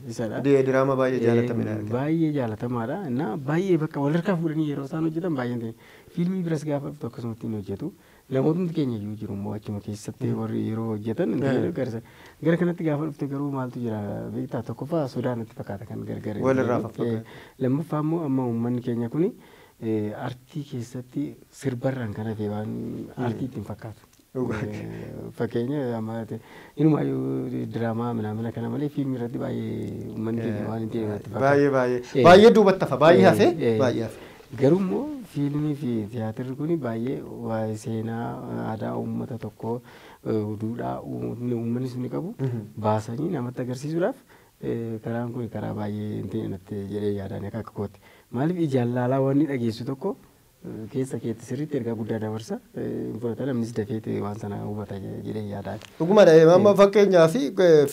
isadha. Diraama baay'ee jaalatamedha. Baay'ee jaalatamaadha. Innaa baay'ee bakka wal harkaa fuudhanii yeroo isaan hojjetan baay'ee fiilmii biras gaafa dhuftu akkasumatti hin hojjetu. Namootni keenya iyyuu jiru immoo achuma keessatti warri yeroo hojjetan gara kanatti gaafa dhufte garuu maaltu jira beektaa? Tokkoffaa sodaa natti fakkaata kan gargar. Walirraa faffagaatu. Lammaffaa immoo amma uummanni keenya kuni artii keessatti sirbarraan kan hafe waan artii ittiin fakkaatu. Fakkeenya amma inumaayyuu diraamaa minaamina kana malee fiilmii irratti baay'ee uummanni keenya waan hin ta'e natti fakkaata. Baay'ee baay'ee baay'ee duubatti hafa, baay'ee hafe, baay'ee hafe. Garuu immoo fiilmii fi tiyaatirri kun baay'ee waa'ee seenaa aadaa uummata tokkoo, duudhaa uummanni sun qabu baasanii namatti agarsiisuudhaaf karaan kun karaa baay'ee hin ta'e natti jedhee yaadaan akka kootti. Maaliif ijaan laalaa wanni dhageessu tokko keessa keetti sirriitti ergaa guddaa dabarsa, fudhata, namnis dafee waan sana hubata jedhee yaadaan. Dhugumadha. Amma fakkeenyaaf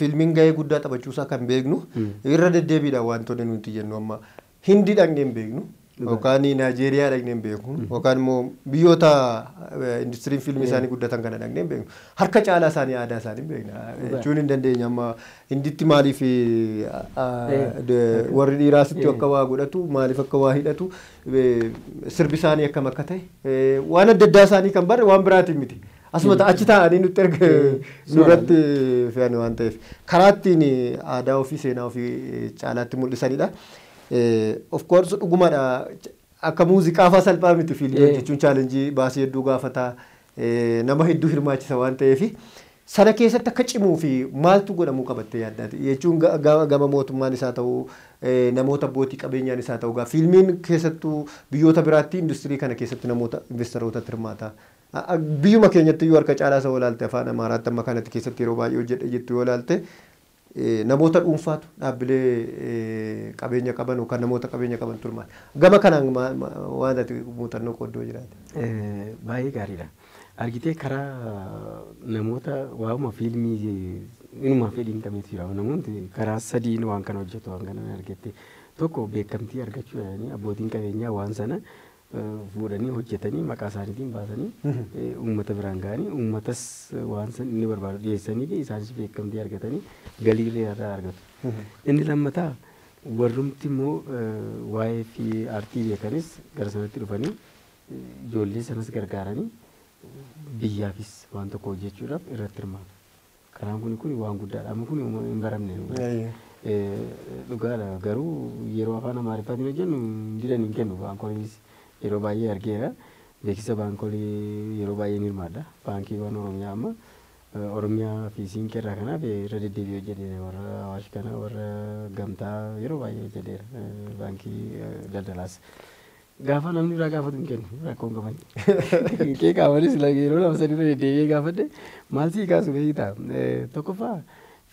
fiilmiin gahee guddaa taphachuusaa kan beeknu irra deddeebiidhaan wantoonni nuti jennu amma Hindii dhaqnee hin beeknu, yookaan Naajeeriyaa dhaqnee hin beeknu, yookaan immoo biyyoota industiriin fiilmii isaanii guddatan kana dhaqnee hin beeknu. Harka caalaa isaanii aadaa isaanii hin beekna jechuun hin dandeenya. Amma Hinditti maaliif warri dhiiraa sitti akka waa godhatu, maaliif akka waa hidhatu, sirbi isaanii akkam akka ta'e, waan adda addaa isaanii kan barre waan biraatiin miti. Asuma achi taa'anii nutti erga nurratti fe'an waan ta'eef karaa ittiin aadaa ofii, seenaa ofii caalaatti mul'isanidha. Of course dhugumadha, akka muuziqaa fa'aa salphaa miti fiilmii hojjechuun, challenge baasii hedduu gaafata, nama hedduu hirmaachisa waan ta'eef sana keessatti akka cimuu fi maaltu godhamuu qabattee yaaddaati jechuun gama mootummaan isaa ta'uu, namoota abbootii qabeenyaan isaa ta'uu, fiilmiin keessattuu biyyoota biraatti industirii kana keessatti namoota investorootatti hirmaata. Biyyuma keenyatti iyyuu harka caalaa isa olaalte afaan Amaaraatti amma kanatti keessatti yeroo baay'ee hojjedhe jettu yoo ilaalte namoota dhuunfaatu dhaabbilee qabeenya qaban yookaan namoota qabeenya qaban hirmaata. Gama kanaan waan ati muuxannoo qooddoo jiraate. Baay'ee gaariidha. Argitee, karaa namoota waa'uma fiilmii inumaa fedhii hin qabnetu jira. Namoonni karaa sadiin waan kana hojjetu waan kana argatte. Tokko beekamtii argachuu jedhanii abbootiin qabeenyaa waan sana fuudhanii hojjetanii maqaa isaaniitiin baasanii uummata biraan ga'anii, uummatas waan san inni barbaadu dhiyeessanii fi isaanis beekamtii argatanii galii irraa argatu. Inni lammataa warrumti immoo waa'ee fi aartii beekanis gara sanatti dhufanii ijoollee sanas gargaaranii biyyaafis waan tokko hojjechuudhaaf irratti hirmaatu. Karaan kun waan guddaadha. Amma kun hin baramne. Dhugaadha, garuu yeroo afaan Amaariffaatiin hojjennu didan hin kennu, baankoliinis yeroo baay'ee argeera. Beeksisa baankolii yeroo baay'ee ni hirmaadha. Baankiiwwan Oromiyaa amma Oromiyaa fi Siinqee irraa kanaaf irra deddeebi'ee hojjedheera. Warra Awaash kana, warra Gamtaa yeroo baay'ee hojjedheera. Baankii daldalaas. Gaafa namni biraa gaafatu hin kennu, rakkoon qaban. Qeeqaa qabanis yeroo lama sadii irra deddeebi'ee gaafadhe maal sii kaasu beektaa? Tokkoffaa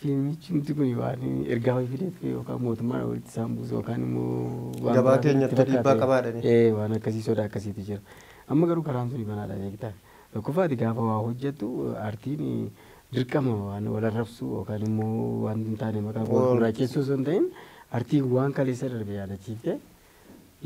fiilmichi nuti kun waan ergaa wayii fideef yookaan mootummaan walitti isaan buusu yookaan immoo waan gabaa keenyatti dhiibbaa qabaadhani. Waan akkasii sodaa akkasiitu jira. Amma garuu karaan suni banaadha beektaa. Tokkoffaa ati gaafa waa hojjettu aartiin dirqama waan wal arrabsuu yookaan immoo waan hin taane maqaa gurraachessuu osoo hin ta'in, aartiin waan kaleessa darbe yaadachiiftee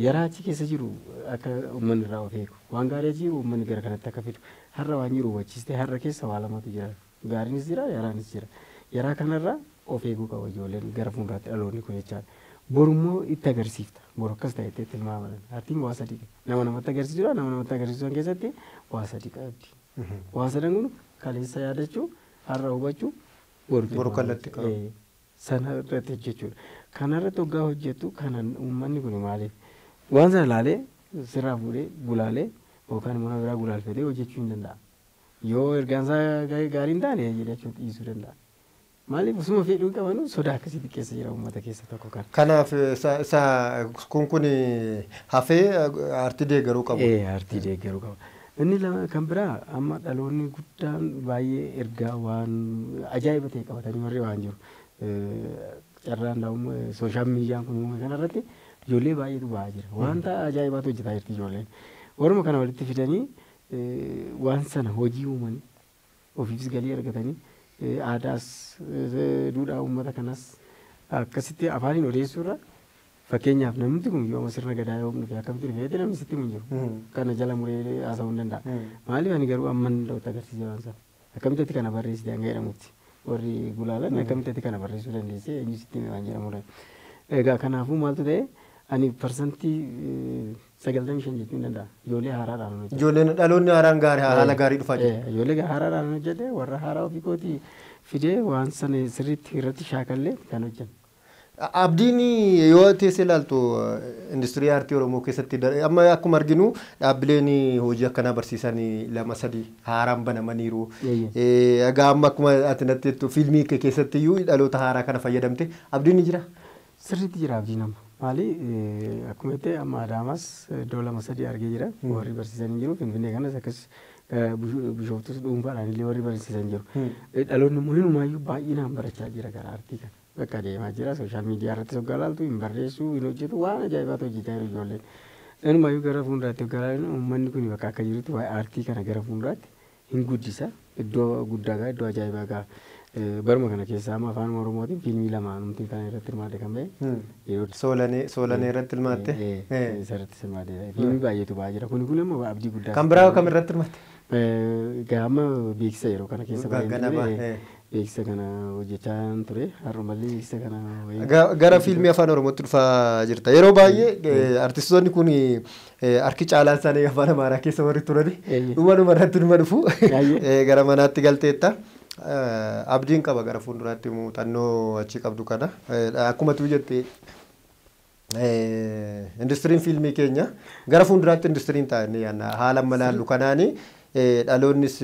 yaraa achi keessa jiru akka uummanni irraa of eegu, waan gaarii achi jiru uummanni gara kanatti akka fidu, har'a waan jiru hubachiistee, har'a keessa waa lamatu jira, gaariinis jira, yaraanis jira, yaraa kanarraa of eeguu qaba ijoolleen gara fuulduraatti dhaloonni kun jechaadha. Borummoo itti agarsiifta, boru akkas ta'e itti tilmaamaman. Aartiin waa sadii nama namatti agarsiisudha, nama namatti agarsiisu keessatti waa sadii qabdi. Waa sadan kun kaleessa yaadachuu, har'a hubachuu, boru kallattii qabu. Sana irratti hojjechuudha. Kana irratti hoggaa hojjettu kanan uummanni kun maaliif waan sana ilaalee sirraa fuudhee gulaalee yookaan immoo nama biraa gulaalfatee hojjechuu hin danda'a. Yoo ergaan isaa gaarii hin taane jedhachuu dhiisuu danda'a. Maaliif osuma fedhuu qabanu sodaa akkasiitti keessa jira uummata keessa tokko kan. Kanaaf isa kun hafee aartii deeggaruu qabu. Aartii deeggaruu qaba. Inni lama kan biraa amma dhaloonni guddaan baay'ee ergaa waan ajaa'iba ta'e qabatanii warri waan jiru. Carraan daa'ummaa social mediaan kun uume kanarratti ijoollee baay'eetu ba'aa jira. Wanta ajaa'ibaatu hojjetaa jirti ijoolleen. Waruma kana walitti fidanii waan sana hojii uumanii ofiifis galii argatanii, aadaas duudhaa uummata kanas akkasitti afaaniin odeessuurra Fakkeenyaaf namni kun yoo sirna gadaa yoo dhufe akkamitti dhufee namni sitti hin jiru. Kana jala muree haasa'uu hin danda'a. Maaliif ani garuu amma danda'utti agarsiise waan sana. Akkamitti kana barreessite hanga jedhamutti warri gulaalan akkamitti kana barreessuu dandeesse eenyu sitti waan jedhamudha. Egaa kanaafuu maaltu ta'e ani 95% jechuu hin danda'a. Ijoollee haaraadhaan hojjete. Ijoolleen dhaloonni haaraan gaarii haala gaarii dhufaa jiru. Ijoollee haaraadhaan hojjete warra haaraa ofii kootii fidee waan sana sirriitti irratti shaakallee kan hojjete. Abdiin yoo teessee ilaaltu industirii aartii Oromoo keessatti amma akkuma arginu dhaabbileen hojii akkanaa barsiisan 2-3 haaraan banamaniiru. Egaa amma akkuma ati natti jettu fiilmii keessatti iyyuu dhaloota haaraa kana fayyadamte abdiin ni jira. Sirriitti jira abdiin amma. Maali akkuma jettee amma Adaamaas iddoo 2-3 argee jira. Warri barsiisan hin jiru. Finfinnee kanas akkas Bishooftus dhuunfaadhaan illee warri barsiisan jiru. Dhaloonni immoo hinumaayyuu baay'inaan barachaa jira gara aartii kana. Bakka deemaa jira sooshaal miidiyaa irratti soggaa laaltu hin barreessu hin hojjetu waan ajaa'ibaatu hojjechaa jiru ijoolleen. Inumaayyuu gara fuulduraatti hoggaa laalu uummanni kun bakka akka jirutti waa'ee aartii kana gara fuulduraatti hin guddisa. Iddoo guddaa gaa iddoo ajaa'ibaa gaa baruma kana keessaa amma afaan Oromootiin fiilmii 2 numti kana irratti hirmaate kan ba'e. Soolanee irratti hirmaatte. Irratti hirmaate. Fiilmii baay'eetu ba'aa jira. Kun immoo abdii guddaa. Kan biraa kam irratti hirmaatte? Gaama beeksisa yeroo kana keessa baay'ee beeksisa kana hojjechaa ture. Har'umallee beeksisa kana. Gara fiilmii afaan Oromootti dhufaa jirta. Yeroo baay'ee artistoonni kun harki caalaan isaanii afaan Amaaraa keessa warri turani. Dhuma irratti dhuma dhufu. Gara manaatti galteetta. Abdiin qaba gara fuulduraatti muuxannoo achi qabdu kana. Akkuma tu jette industiriin fiilmii keenya gara fuulduraatti industiriin taa'anii haala amma laallu kanaani dhaloonnis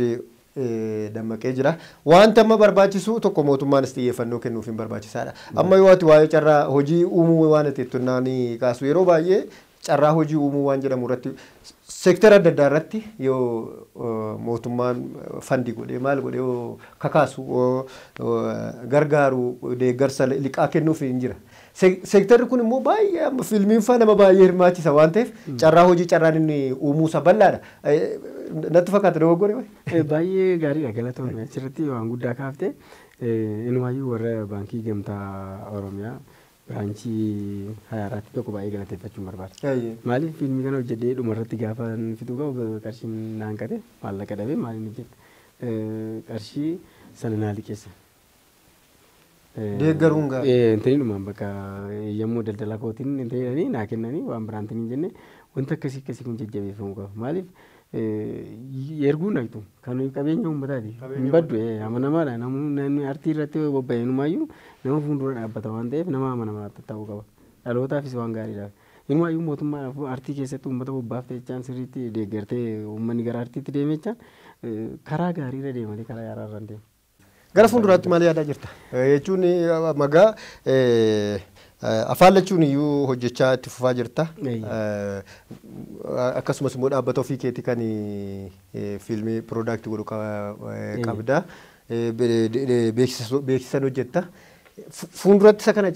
dammaqee jira. Wanta amma barbaachisu tokko mootummaanis xiyyeeffannoo kennuuf hin barbaachisaadha. Amma yoo ati waa'ee carraa hojii uumuu waan ati jettunnaan kaasu yeroo baay'ee carraa hojii uumuu waan jedhamu irratti seektara adda addaa irratti yoo mootummaan fandii godhee maal godhee yoo kakaasu gargaaru deeggarsa liqaa kennuuf hin jira. Seektarri kun immoo baay'ee amma fiilmiin faa nama baay'ee hirmaachisa waan ta'eef carraa hojii carraan inni uumuusa bal'aadha. Natti fakkaata dogoggoree wayi. Baay'ee gaariidha galatoomii achirratti waan guddaa kaaftee inumaayyuu warra baankii gamtaa Oromiyaa biraanchii Hayaaraatti tokko baay'ee galateeffachuun barbaada. Maaliif fiilmii kana hojjedhee dhumarratti gaafa fixuu qabu qarshiin naan qate maallaqa dhabee maaliin hojjedhe qarshii sana naa liqeessa. Deeggaruun gaarii. Intani dhumaan bakka yommuu daldala kootiin intani jedhanii naa kennanii waan biraan hin jenne wanta akkasii akkasii kun jajjabeeffamuu qaba. Maaliif erguu naqxu kan qabeenya uummataati. Hin baddu amanamaadha. Namni aartii irratti bobba'e inumaayyuu nama fuuldura dhaabbata waan ta'eef nama amanamaa ta'uu qaba. Dhalootaafis waan gaariidha. Inumaayyuu mootummaadhaaf aartii keessatti uummata bobbaafte jechaan sirriitti deeggartee uummanni gara aartiitti deeme jechaan karaa gaariirra deemanii karaa yaaraarra hin deemu. Gara fuulduraatti maal yaadaa jirta? Jechuun magaa afaan lachuun iyyuu hojjechaa itti fufaa jirta. Akkasumas immoo dhaabbata ofii keetii kan fiilmii piroodaaktii godhu qabda. Beeksisan hojjetta. Fuulduratti isa kana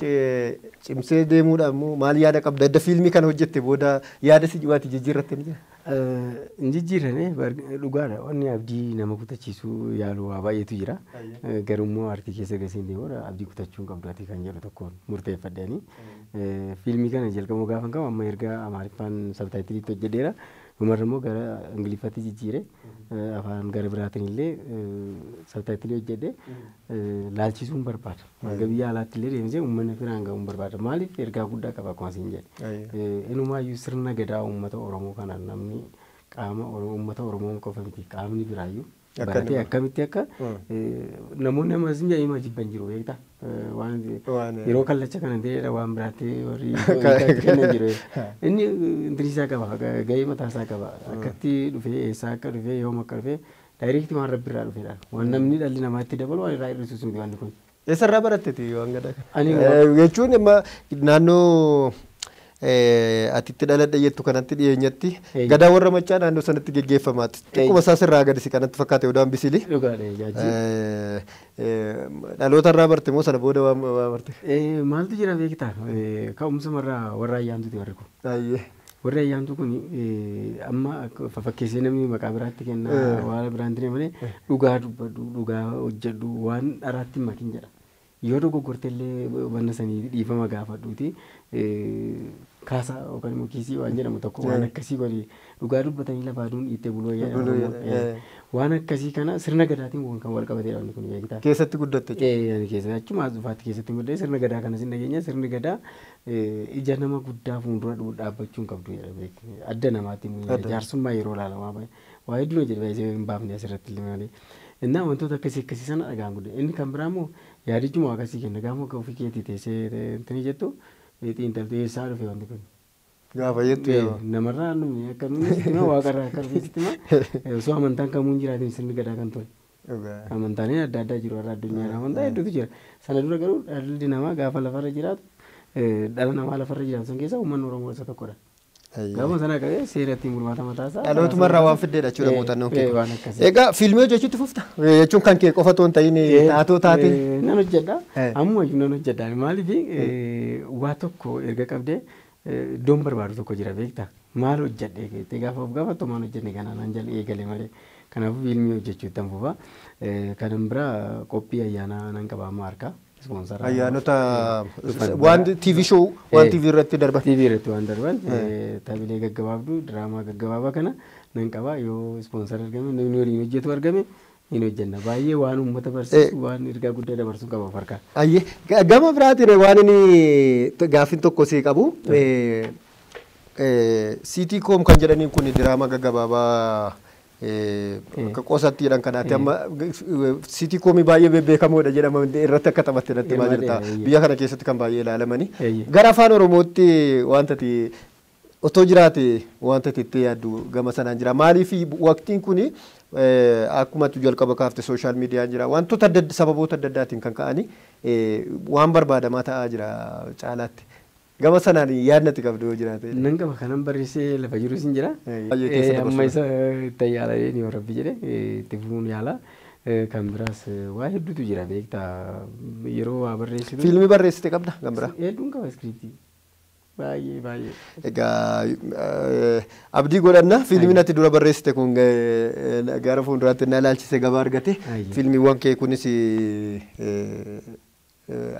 cimsee deemuudhaan immoo maal yaada qabda? Edda fiilmii kana hojjette booda yaada si waati jijjiirratte ni jira? Hin jijjiirrane dhugaadha. Wanni abdii nama kutachiisuu yaalu waa baay'eetu jira. Garuu immoo aartii keessa gasiin deemu abdii kutachuu hin qabdu ati kan jedhu tokkoon murteeffadheeni. Fiilmii kana jalqabuu gaafa qabu amma erga Amaariffaan sabtaayitiliitti hojjedheera. Dhumarra immoo gara Ingiliffaatti jijjiire afaan gara biraatiin illee sabtaayitilii hojjedhe laalchisuun barbaada. Hanga biyya alaatti illee deemsee uummanni biraan gahuun barbaada. Maaliif ergaa guddaa qaba akkuma siin jedhe. Inumaayyuu sirna gadaa uummata Oromoo kanaan namni qaama uummata Oromoo qofa miti qaamni biraayyuu baratee akkamitti akka namoonni amma siin jedhee hima jibban jiru beektaa. Waan yeroo kallacha kana ta'edha waan biraatti warri kennan jiru. Inni intiriisaa qaba gahee mataasaa qaba akkatti dhufee eessaa akka dhufee yoom akka dhufee daayireektii waan rabbi irraa dhufedha. Waan namni dhalli namaa itti dabalu waan irraa hir'isuus miti wanni kun. Eessarraa baratteeti waan gadaa kana? Jechuun amma naannoo atitti dhaladhe jettu kanatti dhiyeenyatti gadaa warra machaa naannoo sanatti geggeeffamaatti. Xiqquma isaa sirraa gadi si kanatti fakkaate odaan bisili. Dhugaadha jaaji. Dhaloota irraa barte moo sana booda waan barte? Maaltu jira beektaa? Ka'umsa warra ayyaantuuti warri kun. Warri ayyaantuu kun amma fakkeessee namni maqaa biraatti kenna waan biraatti malee dhugaa dubbadhu dhugaa hojjedhu waan dharaatti makin jedha. Yoo dogoggorte illee wanna sanii dhiifama gaafadhuuti kaasaa yookaan immoo kiisii waan jedhamu tokko waan akkasii godhi dhugaa dubbatanii lafaa aduun dhiittee buloo jedhama. Waan akkasii kana sirna gadaatiin waan kan wal qabateedha wanni kun beektaa. Keessatti guddatte jechuudha. Ani keessatti achuma as dhufaatti keessatti guddatee sirna gadaa kanas hin dhageenya sirni gadaa ija nama guddaa fuuldura dhaabbachuu hin qabdu jedha adda namaatti jaarsummaa yeroo ilaalamaa waa hedduu jedhe baay'ee hin baafne asirratti illee malee. Innaa wantoota akkasii akkasii sana dhagaan guddaa inni kan biraa immoo yaadichuma akkasii kenna gaafa akka ofii keetii teessee intini jettu xiinxaltee eessaa dhufe wanti kun. Gaafa jettu Namarraa dhumne akka nuyi sitti hima waaqarraa akka dhufe sitti hima osoo amantaan kamuu hin jiraatin sirni gadaa kan ture. Amantaaleen adda addaa jiru har'a addunyaarra amantaa hedduutu jira. Sana dura garuu dhalli namaa gaafa lafarra jiraatu dhala namaa lafarra jiraatu san keessaa uummanni Oromoo isa tokkodha. Gaafa sana qabee seera ittiin bulmaata mataasaa. Dhalootumarraa waan fiddeedha jechuudha muuxannoon kee. Egaa fiilmii hojjechuutti fufta? Jechuun kan kee qofa otoo hin ta'in taatoo taate. Nan hojjedha. Ammuma iyyuu nan hojjedha. Maaliif waa tokko erga qabdee iddoon barbaadu tokko jira beektaa. Maal hojjedhe jettee gaafa of gaafattu maal hojjenne kanaa naan jala eegale malee. Kanaafuu fiilmii hojjechuu ittan fufa. Kanan biraa qophii ayyaanaa nan qaba amma harkaa. Ayyaanota waan TV show waan TV irratti darban. TV irratti waan darban taphilee gaggabaabduu diraamaa gaggabaabaa kana nan qaba yoo ispoonsar argame namni waliin hojjetu argame hin hojjenna baay'ee waan uummata barsiisu waan ergaa guddaa dabarsuu qaba of harkaa. Ayyee gama biraatiin waan inni gaaffiin tokko sii qabu City.com kan jedhaniin kun diraamaa gaggabaabaa akka qosaatti jedhan kanaatti amma City.com baay'ee bebbeekamoodha jedhama irratti akka taphatte natti himaa jirta. Biyya kana keessatti kan baay'ee ilaalamani. Gara afaan Oromootti wanta ati otoo jiraate wanta ati itti yaaddu gama sanaan jira. Maaliif waqtiin kuni akkuma ati jalqaba kaafte sooshaal miidiyaan jira. Wantoota adda sababoota adda addaatiin kan ka'ani waan barbaadamaa ta'aa jira caalaatti. Gama sanaan yaadni ati qabdu yoo jiraate. Nan qaba kanan barreessee lafa jirus hin jira. Amma isa itti yaala ni rabbi jedhe itti fufuun yaala. Kan biraas waa hedduutu jira beektaa yeroo waa barreessitu. Fiilmii barreessite qabda kan biraa? Hedduun qaba iskiriiptii. Baay'ee baay'ee. Egaa abdii godhanna fiilmiin ati dura barreessite kun gara fuulduraatti na ilaalchise gabaa argate fiilmiiwwan kee kunis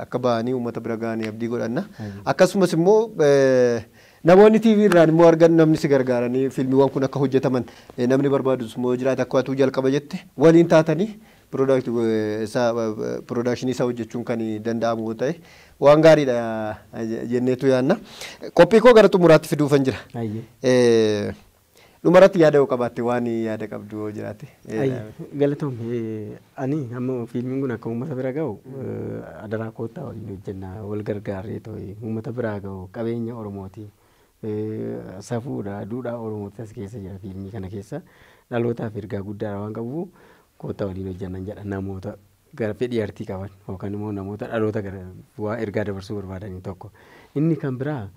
akka ba'anii uummata bira ga'anii abdii godhanna. Akkasumas immoo namoonni TV irraan immoo argan namni si gargaaranii fiilmiiwwan kun akka hojjetaman namni barbaadus immoo jiraate akka atuu jalqaba jette waliin taatanii piroodakshinii isaa hojjechuun kan danda'amu yoo ta'e waan gaariidha jenneetu yaanna. Qophii koo gara xumuraatti fiduufan jira. Dhumarratti yaada yoo qabaatte waan yaada qabdu yoo jiraate. Galatoom ani amma fiilmiin kun akka uummata bira ga'u adaraa koottaa waliin hojjenna wal gargaarree ta'e uummata bira ga'u qabeenya Oromooti. Safuudha duudhaa Oromooti as keessa jira fiilmii kana keessa dhalootaaf ergaa guddaadha waan qabuuf koottaa waliin hojjennan jedha namoota gara fedhii artii qaban yookaan immoo namoota dhaloota gara waa ergaa dabarsuu barbaadanii tokko. Inni kan biraa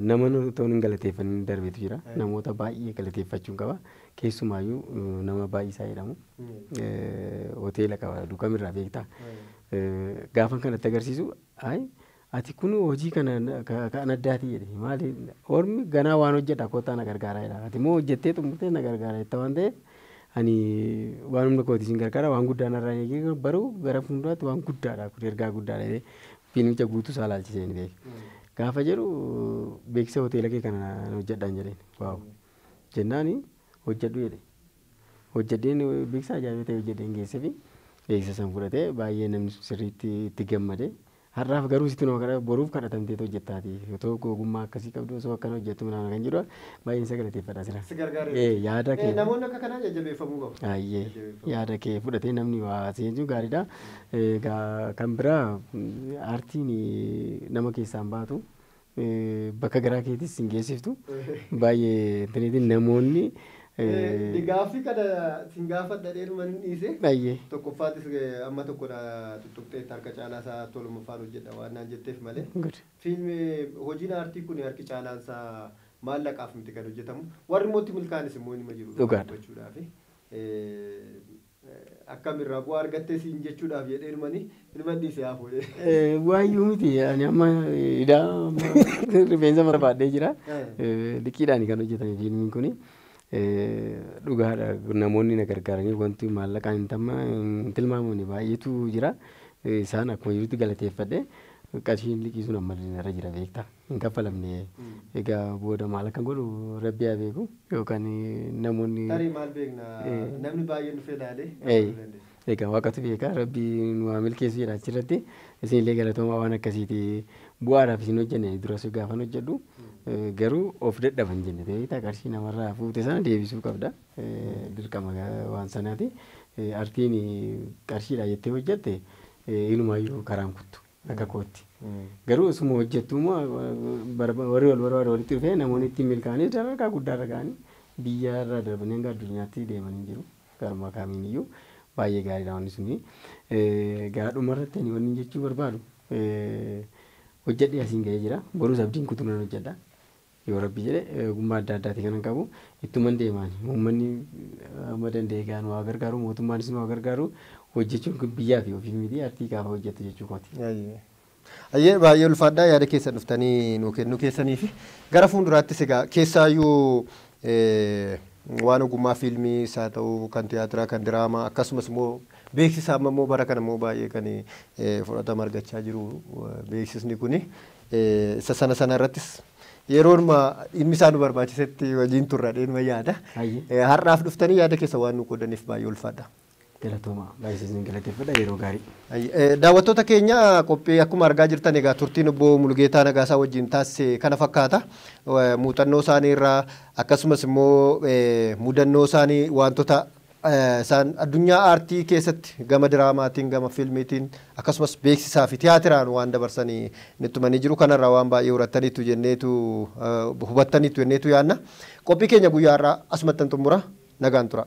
nama otoo hin galateeffannin darbeetu jira. Namoota baay'ee galateeffachuun qaba. Keessumaayyuu nama Baay'isaa jedhamu hoteela qaba Dukamirraa beektaa. Gaafa kanatti agarsiisu ayi ati kun hojii kana kan addaati jedhe maali ormi ganaa waan hojjedha kottaa na gargaaraa jedha. Ati immoo hojjettee xumurtee na gargaara jetta waan ta'eef ani waan humna kootii sin gargaara waan guddaa narraa eegee baruu gara fuulduraatti waan guddaadha kun ergaa guddaadha jedhee fiilmicha guutuu isaa ilaalchisee ni beeka. Gaafa jedhu beeksisa hoteela kee kana hojjedhaan jedheen waaw jennaani hojjedhu jedhe hojjedheen beeksisa ajaa'ibaa ta'e hojjedheen geessee fi beeksisa san fudhatee baay'ee namni sirriitti itti gammade har'aaf garuu sitti nama kadhata boruuf kadhatamtee hojjettaati otoo ogummaa akkasii qabdu osoo akkana hojjettu minaan kan jedhu baay'een isa galateeffadha sira. Yaada kee Namoonni akka kanaa jajjabeeffamuu qabu. Ayyee yaada kee fudhatee namni waa seensu gaariidha. Kan biraa aartiin nama keessaan baatu bakka garaa keetis hin geessiftu baay'ee intarneetiin namoonni. Gaaffii kana sin gaafadha dheeruma hin dhiise. Tokkoffaatis amma tokkodha tuttuqxee harka caalaa isaa toluma faan hojjedha waan naan jetteef malee. Fiilmi hojiin aartii kun harki caalaan isaa maallaqaaf miti kan hojjetamu. Warri immoo itti milkaa'anis immoo nima jiru. Dhugaadha. Akkamirraa bu'aa argattee siin jechuudhaaf jedhee ilmani ilma dhiise haa fuudhee. Waayyuu miti ani amma idaa rifeensa barbaadee jira. Liqiidhaan kan hojjetame fiilmiin kuni. Dhugaadha namoonni na gargaaranii wanti maallaqaan hin tilmaamamne baay'eetu jira. Isaan akkuma jirutti galateeffadhe qarshiin liqii sun amma irra jira beektaa hin kaffalamne. Egaa booda maal akka godhu rabbi haa beeku yookaan namoonni. Tarii maal beekna namni baay'een dhufee ilaalee. Egaa waaqatu beeka rabbi nu haa milkeessu jedha achirratti isinillee galatoomaa waan akkasiiti bu'aadhaaf isin hojjenne duras gaafan hojjedhu garuu of dadhaban jenne beektaa qarshii namarraa fuute sana deebisuu qabda dirqama waan sanaati. Artiin qarshiidha jettee hojjette inumaayyuu karaan kuttu akka kootti. Garuu osuma hojjettu immoo warri wal barbaadu walitti dhufee namoonni ittiin milkaa'anii sadarkaa guddaarra ga'anii biyyarra darbanii hanga addunyaatti deemanii jiru. Garuma kamiin iyyuu baay'ee gaariidha wanni suni. Gara dhumarratti ani wanni jechuu barbaadu hojjedhee asiin ga'ee jira. Borus abdiin kutuu nan hojjedha. Yoo rabbi jedhe ogummaa adda addaati kanan qabu ittuman deemaan uummanni amma danda'e gaan waa gargaaru mootummaanis waa gargaaru hojjechuun kun biyyaa fi ofiif miti artii gaafa hojjettu jechuu kooti. Ayyee baay'ee ulfaadhaa yaada keessan dhuftanii nuu kennuu keessanii fi gara fuulduraattis egaa keessaayyuu waan ogummaa fiilmii isaa ta'uu kan tiyaatiraa kan diraamaa akkasumas immoo beeksisa amma immoo bara kana immoo baay'ee kan fudhatama argachaa jiru beeksisni kuni isa sana sana irrattis yeroonuma dhimmi isaa nu barbaachisetti waliin turra dheenuma yaada. Har'aaf dhuftanii yaada keessa waan nu qoodaniif baay'ee ulfaadha. Galatooma baay'ee isin galateeffadha yeroo gaarii. Daawwattoota keenya qophii akkuma argaa jirtan egaa turtiin obbo Mulugeetaa Nagaasaa wajjin taasise kana fakkaata. Muuxannoo isaanii irraa akkasumas immoo mudannoo isaanii wantoota isaan addunyaa aartii keessatti gama diraamaatiin gama fiilmiitiin akkasumas beeksisaa fi tiyaatiraan waan dabarsanii nuttumanii jiru kanarraa waan baay'ee hubattaniitu jenneetu hubattaniitu jenneetu yaanna. Qophii keenya guyyaa har'aa asumattan xumura nagaan tura.